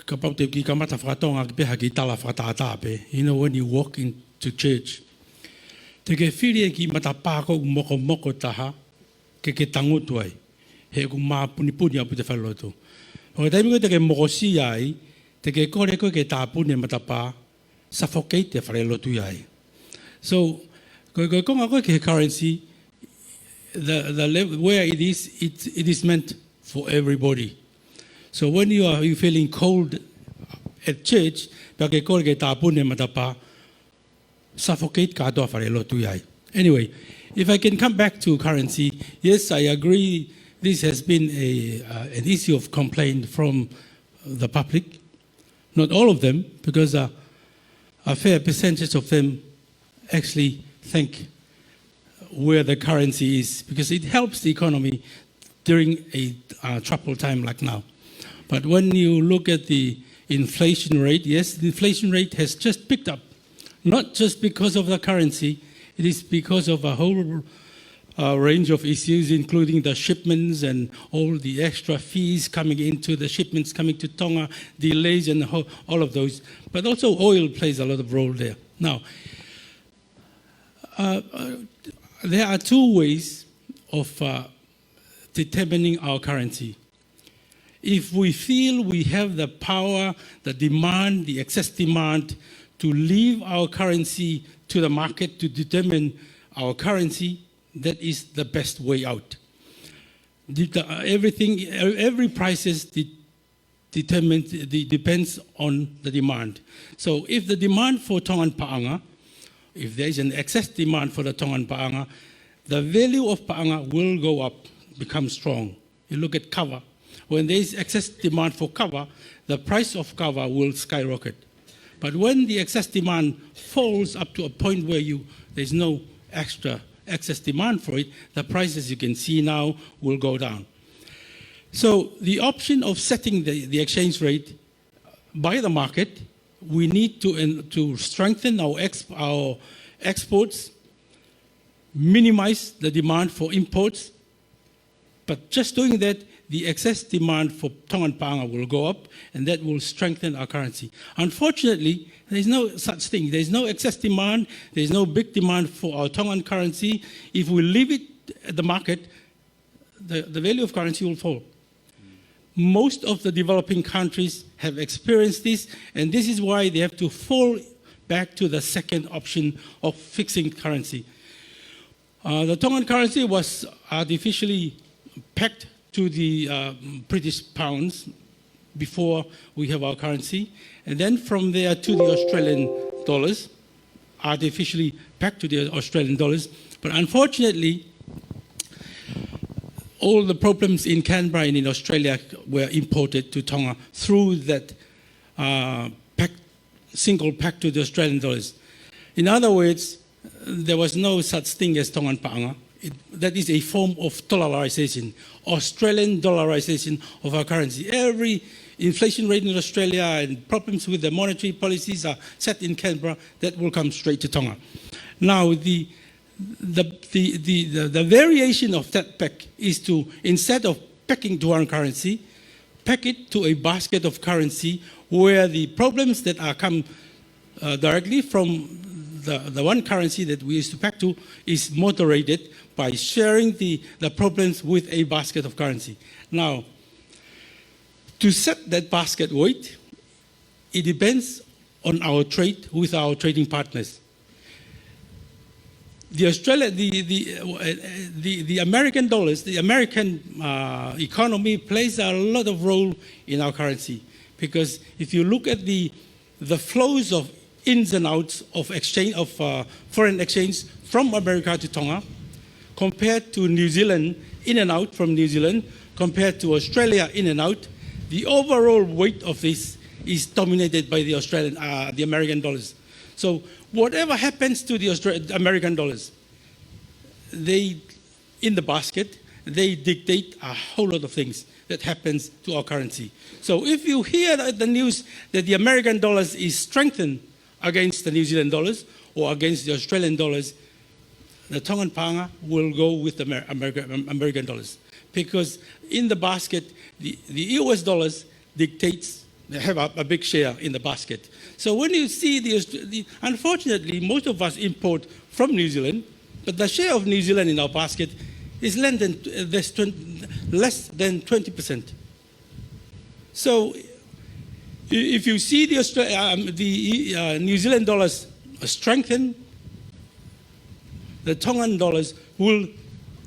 kapau te u kiʻi kamata fakatonga ki pē ha kiʻi tala fakatātā pē. You know, when you walk into church, te ke fili e kiʻi matapā ʻoku mokomoko taha, ke ke tangutu ai. He ʻoku māpunipuni ʻaupito e falelotu. ʻO ka taimi ko ē te ke mokosia ai, te ke kole koe ke tāpuni e matapā, suffocate e falelotu ia ai. So, ko, ko e konga ko ē ki he currency, the, the level where it is, it, it is meant for everybody. So when you are, you feeling cold at church, pea ke kole ke tāpuni e matapā, suffocate kātoa falelotu ia ai. Anyway, if I can come back to currency, yes, I agree this has been a, uh, an issue of complaint from the public. Not all of them, because, uh, a fair percentage of them actually think where the currency is, because it helps the economy during a, uh, troubled time like now. But when you look at the inflation rate, yes, the inflation rate has just picked up, not just because of the currency, it is because of a whole, uh, range of issues, including the shipments and all the extra fees coming into the shipments coming to Tonga, delays and ho-, all of those. But also oil plays a lot of role there. Now, uh, uh, there are two ways of, uh, determining our currency. If we feel we have the power, the demand, the excess demand to leave our currency to the market to determine our currency, that is the best way out. The, the, uh, everything, e-, every prices de-, determines, de-, depends on the demand. So if the demand for Tongan paʻanga, if there is an excess demand for the Tongan paʻanga, the value of paʻanga will go up, become strong. You look at kava. When there is excess demand for kava, the price of kava will skyrocket. But when the excess demand falls up to a point where you, there's no extra excess demand for it, the prices you can see now will go down. So the option of setting the, the exchange rate by the market, we need to en-, to strengthen our ex-, our exports, minimize the demand for imports, but just doing that, the excess demand for Tongan paʻanga will go up, and that will strengthen our currency. Unfortunately, there's no such thing. There's no excess demand. There's no big demand for our Tongan currency. If we leave it at the market, the, the value of currency will fall. Most of the developing countries have experienced this, and this is why they have to fall back to the second option of fixing currency. Uh, the Tongan currency was artificially pegged to the, uh, British pounds before we have our currency, and then from there to the Australian dollars, artificially pegged to the Australian dollars. But unfortunately, all the problems in Canberra and in Australia were imported to Tonga through that, uh, peg, single peg to the Australian dollars. In other words, there was no such thing as Tongan paʻanga. It, that is a form of dollarization, Australian dollarization of our currency. Every inflation rate in Australia and problems with the monetary policies are set in Canberra, that will come straight to Tonga. Now, the, the, the, the, the, the variation of that peg is to, instead of pegging to one currency, peg it to a basket of currency where the problems that are come, uh, directly from the, the one currency that we used to peg to is moderated by sharing the, the problems with a basket of currency. Now, to set that basket weight, it depends on our trade with our trading partners. The Australia, the, the, uh, the, the American dollars, the American, uh, economy plays a lot of role in our currency. Because if you look at the, the flows of ins and outs of exchange, of, uh, foreign exchange from America to Tonga, compared to New Zealand, in and out from New Zealand, compared to Australia, in and out, the overall weight of this is dominated by the Australian, uh, the American dollars. So whatever happens to the Austra-, American dollars, they, in the basket, they dictate a whole lot of things that happens to our currency. So if you hear the, the news that the American dollars is strengthened against the New Zealand dollars or against the Australian dollars, the Tongan paʻanga will go with the Amer-, American, American dollars. Because in the basket, the, the U S dollars dictates, they have a, a big share in the basket. So when you see the, the, unfortunately, most of us import from New Zealand, but the share of New Zealand in our basket is less than, uh, less twen-, less than twenty percent. So i-, if you see the Austra-, um, the, uh, New Zealand dollars strengthen, the Tongan dollars will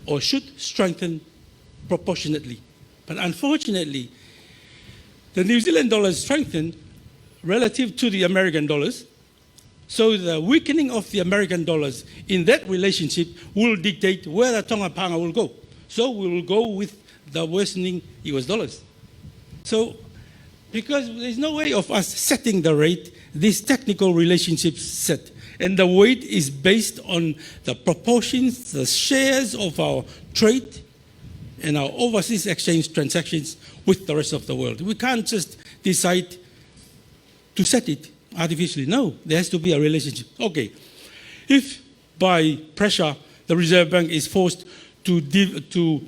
or should strengthen proportionately. But unfortunately, the New Zealand dollar strengthened relative to the American dollars, so the weakening of the American dollars in that relationship will dictate where the Tonga paʻanga will go. So we will go with the worsening U S dollars. So, because there's no way of us setting the rate, this technical relationship set. And the weight is based on the proportions, the shares of our trade and our overseas exchange transactions with the rest of the world. We can't just decide to set it artificially. No, there has to be a relationship. Okay, if by pressure the Reserve Bank is forced to div-, to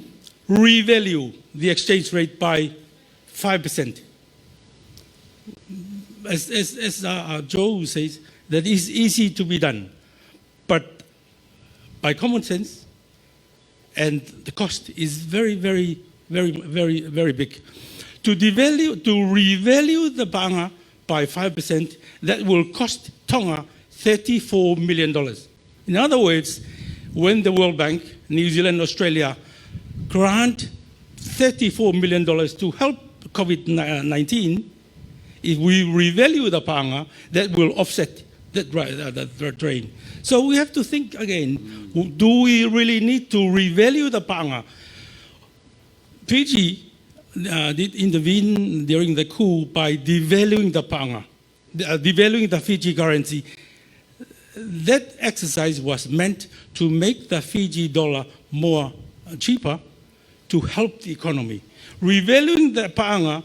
revalue the exchange rate by five percent, as, as, as, uh, uh, Joe says, that is easy to be done. But by common sense, and the cost is very, very, very, very, very big. To devalue, to revalue the paʻanga by five percent, that will cost Tonga thirty-four million dollars. In other words, when the World Bank, New Zealand, Australia grant thirty-four million dollars to help COVID nineteen, if we revalue the paʻanga, that will offset that dra-, uh, that dra-, drain. So we have to think again, w-, do we really need to revalue the paʻanga? Fiji, uh, did intervene during the coup by devaluing the paʻanga, the, uh, devaluing the Fiji currency. That exercise was meant to make the Fiji dollar more, uh, cheaper to help the economy. Revaluing the paʻanga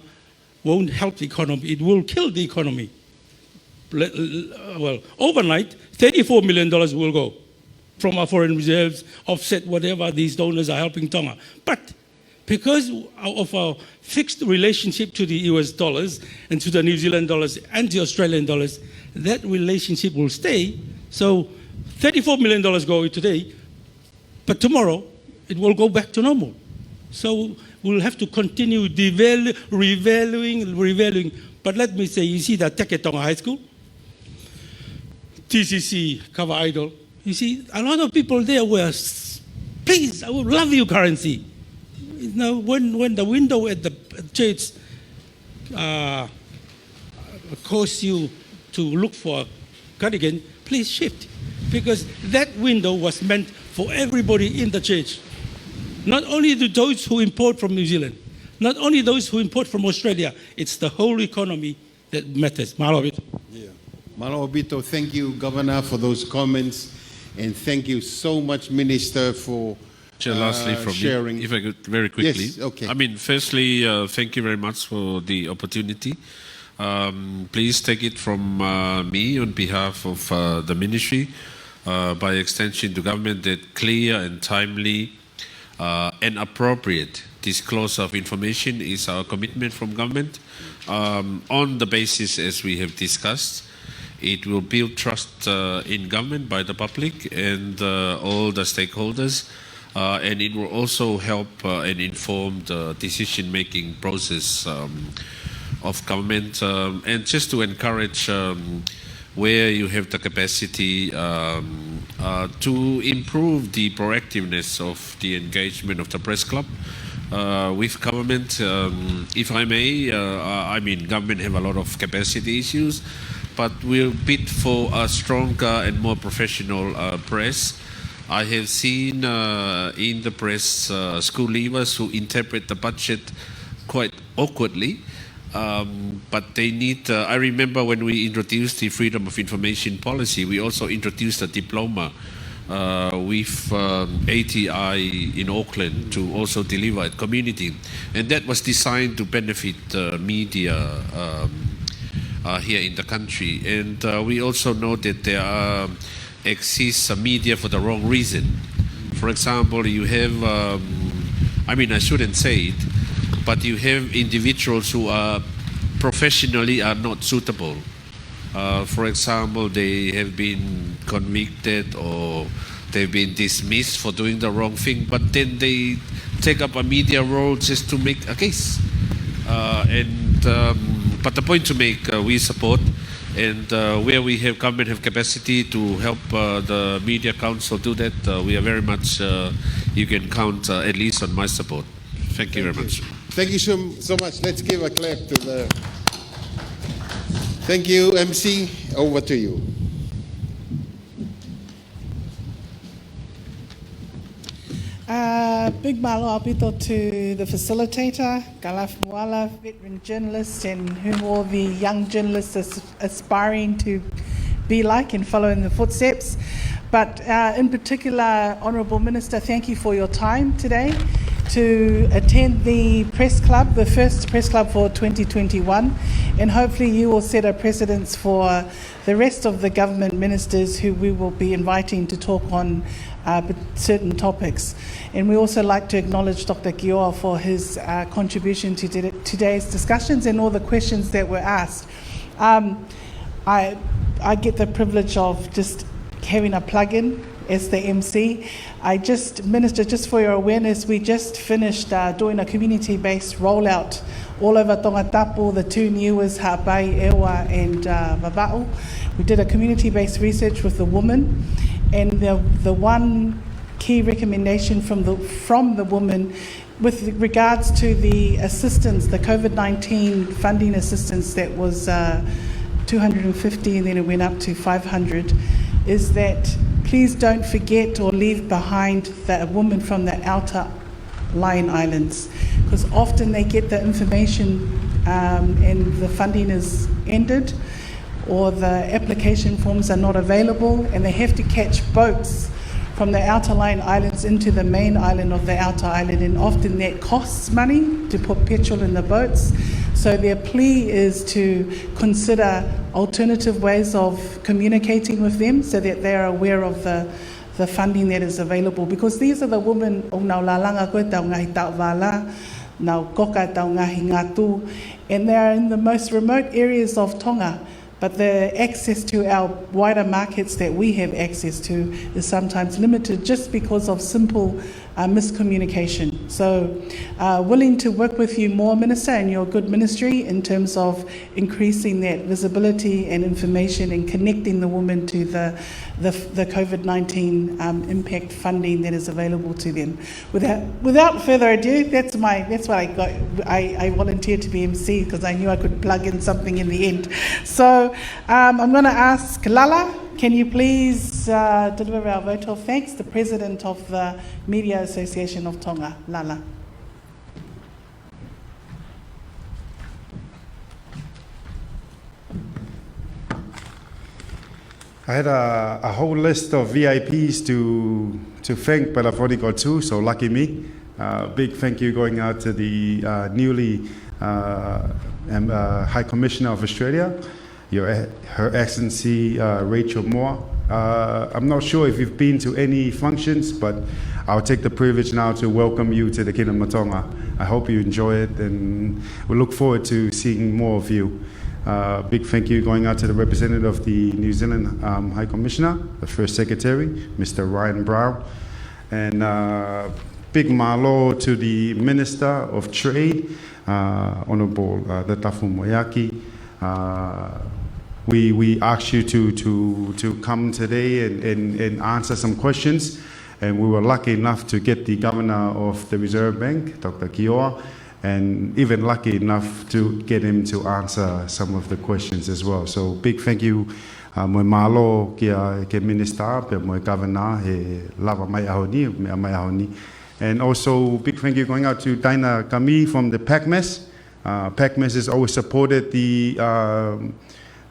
won't help the economy. It will kill the economy. Le-, le-, well, overnight, thirty-four million dollars will go from our foreign reserves, offset whatever these donors are helping Tonga. But because of our fixed relationship to the U S dollars and to the New Zealand dollars and the Australian dollars, that relationship will stay. So thirty-four million dollars go today, but tomorrow it will go back to normal. So we'll have to continue devalu-, revaluing, revaluing. But let me say, you see that Teke Tonga High School, T C C cover idol, you see, a lot of people there were s-, "Please, I would love your currency." Now, when, when the window at the church, uh, cause you to look for a cardigan, please shift. Because that window was meant for everybody in the church. Not only to those who import from New Zealand, not only those who import from Australia, it's the whole economy that matters. Mālō ʻaupito. Yeah. Mālō ʻaupito. Thank you, Governor, for those comments. And thank you so much, Minister, for, Chair, lastly, uh, from me, sharing. If I could, very quickly. Yes, okay. I mean, firstly, uh, thank you very much for the opportunity. Um, please take it from, uh, me on behalf of, uh, the ministry, uh, by extension to government, that clear and timely, uh, and appropriate disclosure of information is our commitment from government. Um, on the basis, as we have discussed, it will build trust, uh, in government by the public and, uh, all the stakeholders, uh, and it will also help, uh, and inform the decision-making process, um, of government. Um, and just to encourage, um, where you have the capacity, um, uh, to improve the proactiveness of the engagement of the press club, uh, with government, um, if I may, uh, I I mean, government have a lot of capacity issues, but we'll bid for a stronger and more professional, uh, press. I have seen, uh, in the press, uh, school leavers who interpret the budget quite awkwardly, um, but they need, uh, I remember when we introduced the Freedom of Information Policy, we also introduced a diploma, uh, with, um, A T I in Auckland to also deliver at community. And that was designed to benefit the media, um, uh, here in the country. And, uh, we also know that there are exist a media for the wrong reason. For example, you have, um, I mean, I shouldn't say it, but you have individuals who are professionally are not suitable. Uh, for example, they have been convicted or they've been dismissed for doing the wrong thing, but then they take up a media role just to make a case. Uh, and, um, but the point to make, uh, we support, and, uh, where we have government have capacity to help, uh, the media council do that, uh, we are very much, uh, you can count, uh, at least on my support. Thank you very much. Thank you so, so much. Let's give a clap to the. Thank you, M C. Over to you. Uh, big mālō ʻaupito to the facilitator, Kalaf Muala, veteran journalist, and whom all the young journalists are aspiring to be like and follow in the footsteps. But, uh, in particular, Honourable Minister, thank you for your time today to attend the press club, the first press club for twenty twenty-one, and hopefully you will set a precedence for the rest of the government ministers who we will be inviting to talk on, uh, certain topics. And we also like to acknowledge Doctor Kioa for his, uh, contribution to today, today's discussions and all the questions that were asked. Um, I, I get the privilege of just having a plug-in as the M C. I just, Minister, just for your awareness, we just finished, uh, doing a community-based rollout all over Tongatapu, the two Niuas, Haʻapai, ʻEua, and, uh, Vavaʻu. We did a community-based research with the women, and the, the one key recommendation from the, from the women with regards to the assistance, the COVID nineteen funding assistance that was, uh, two hundred and fifty and then it went up to five hundred, is that please don't forget or leave behind the woman from the outer line islands, because often they get the information, um, and the funding is ended, or the application forms are not available, and they have to catch boats from the outer line islands into the main island of the outer island, and often that costs money to put petrol in the boats. So their plea is to consider alternative ways of communicating with them so that they are aware of the, the funding that is available, because these are the women ʻoku nau lalanga ko ē ʻetau ngaahi taʻovala, nau koka ʻetau ngaahi ngatu, and they are in the most remote areas of Tonga. But the access to our wider markets that we have access to is sometimes limited just because of simple, uh, miscommunication. So, uh, willing to work with you more, Minister, and your good ministry in terms of increasing that visibility and information and connecting the women to the, the, the COVID nineteen, um, impact funding that is available to them. Without, without further ado, that's my, that's what I got. I, I volunteered to be M C because I knew I could plug in something in the end. So, um, I'm gonna ask Lala, can you please, uh, deliver our vote of thanks, the President of the Media Association of Tonga, Lala. I had a, a whole list of V I Ps to, to thank, but I've only got two, so lucky me. Uh, big thank you going out to the, uh, newly, uh, um, uh, High Commissioner of Australia, Your E-, Her Excellency, uh, Rachel Moore. Uh, I'm not sure if you've been to any functions, but I'll take the privilege now to welcome you to the Kingdom of Tonga. I hope you enjoy it, and we look forward to seeing more of you. Uh, big thank you going out to the representative of the New Zealand, um, High Commissioner, the First Secretary, Mister Ryan Brown, and, uh, big mālō to the Minister of Trade, uh, Honourable, uh, Tatafu Moeaki. Uh, we, we asked you to, to, to come today and, and, and answer some questions. And we were lucky enough to get the governor of the Reserve Bank, Doctor Kioa, and even lucky enough to get him to answer some of the questions as well. So big thank you, uh, mo e mālō kia, ki he Minister, pea mo e Governor, he lava mai ʻaho ni, meʻa mai ʻaho ni. And also big thank you going out to Dina Kami from the PACMAS. Uh, PACMAS has always supported the, um,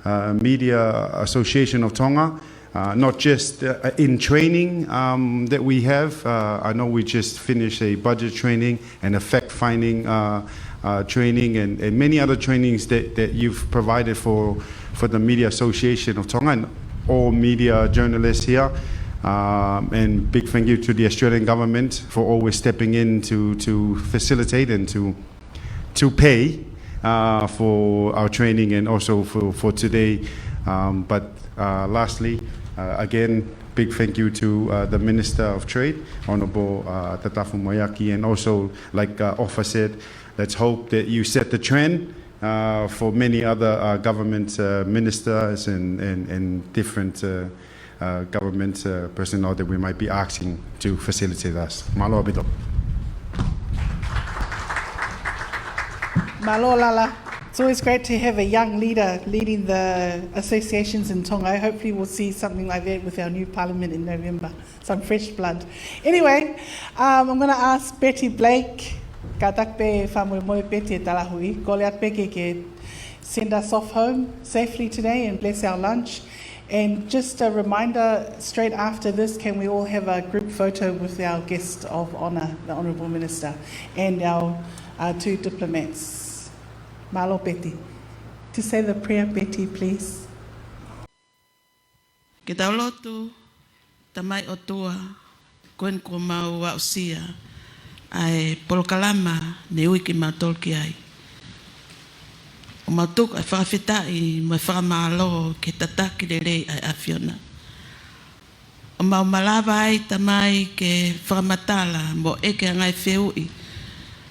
uh, Media Association of Tonga, uh, not just, uh, in training, um, that we have. Uh, I know we just finished a budget training and a fact-finding, uh, uh, training and, and many other trainings that, that you've provided for, for the Media Association of Tonga and all media journalists here. Um, and big thank you to the Australian government for always stepping in to, to facilitate and to to pay, uh, for our training and also for, for today. Um, but, uh, lastly, uh, again, big thank you to, uh, the Minister of Trade, Honourable, uh, Tatafu Moeaki, and also, like, uh, Ofa said, let's hope that you set the trend, uh, for many other, uh, government, uh, ministers and, and, and different, uh, uh, government, uh, personnel that we might be asking to facilitate us. Mālō ʻaupito. Mālō Lala. It's always great to have a young leader leading the associations in Tonga. Hopefully we'll see something like that with our new parliament in November. Some fresh blood. Anyway, um, I'm gonna ask Betty Blake. Kātaki pē fakamolemole Betty e talahui. Kole atu pē ke, ke send us off home safely today and bless our lunch. And just a reminder, straight after this, can we all have a group photo with our guest of honour, the Honourable Minister, and our, uh, two diplomats? Mālō Betty. To say the prayer, Betty, please. Ke tau lotu. Tamai ʻOtua, ko eni kuo mau aʻusia ʻa e polokalama ne ui kimautolu ki ai. ʻOku mau tuku ʻa e fakafetaʻi mo e fakamālō ki he tataki lelei ʻa e ʻAfiona. ʻOku mau malava ai, Tamai, ke fakamatala mo ʻeke ha ngaahi fehuʻi,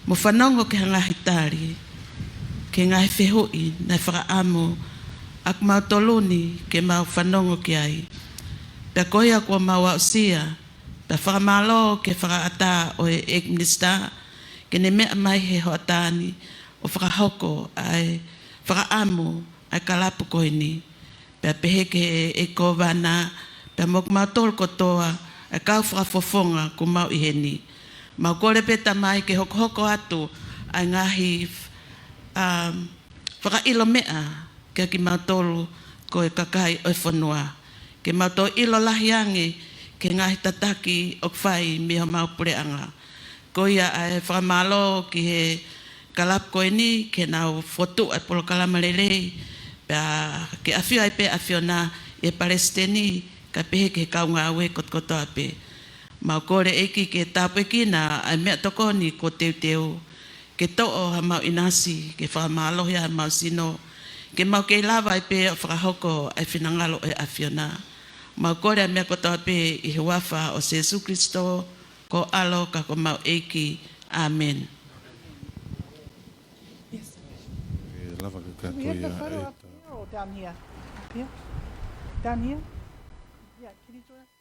mo fanongo ki ha ngaahi tali ki he ngaahi fehuʻi naʻe fakaʻamu ʻa kimautolu ni ke mau fanongo ki ai. Pea ko ia kuo mau aʻusia, pea fakamālō ki he fakaʻatā ʻo e ʻEiki Minisitā, ke ne meʻa mai he hoʻatā ni ʻo fakahoko ʻa e fakaʻamu ʻa e kalapu ko eni. Pea pehē ki he ʻEiki Kōvana, pea mo kimautolu kotoa ʻa e kau fakafofonga kuo mau ʻi heni. Mau kole pē Tamai ke hokohoko atu ʻa e ngaahi, um, fakaʻilo meʻa kia kimautolu ko e kakai ʻo e fonua. Ke mau toe ʻilo lahi ange ki he ngaahi tataki ʻoku fai mei homau puleʻanga. Ko ia ʻa e fakamālō ki he kalapu ko eni, ke nau fokotuʻu ʻa e polokalama lelei, pea ke ʻafio ai pē ʻAfiona ʻi he Palesiteni, kae pehē ki he kau ngāue kotokotoa pē. Mau kole ʻEiki ke tāpuekina ʻa e meʻatokoni kuo teuteu, ke toʻo haʻamau ʻinasi, ke fakamālohi ʻa homau sino, ke mau kei lava ai pē ʻo fakahoko ʻa e finangalo ʻo e ʻAfiona. Mau kole ʻa e meʻa kotoa pē ʻi he huafa ʻo Sēsū Kilisitō, ko ho ʻAlo ka ko homau ʻEiki. ʻĀmeni. Yes. ʻE lava ke Do we have the kātoa photo ia up there or down here? Up here? Down here? Yeah, can you join us?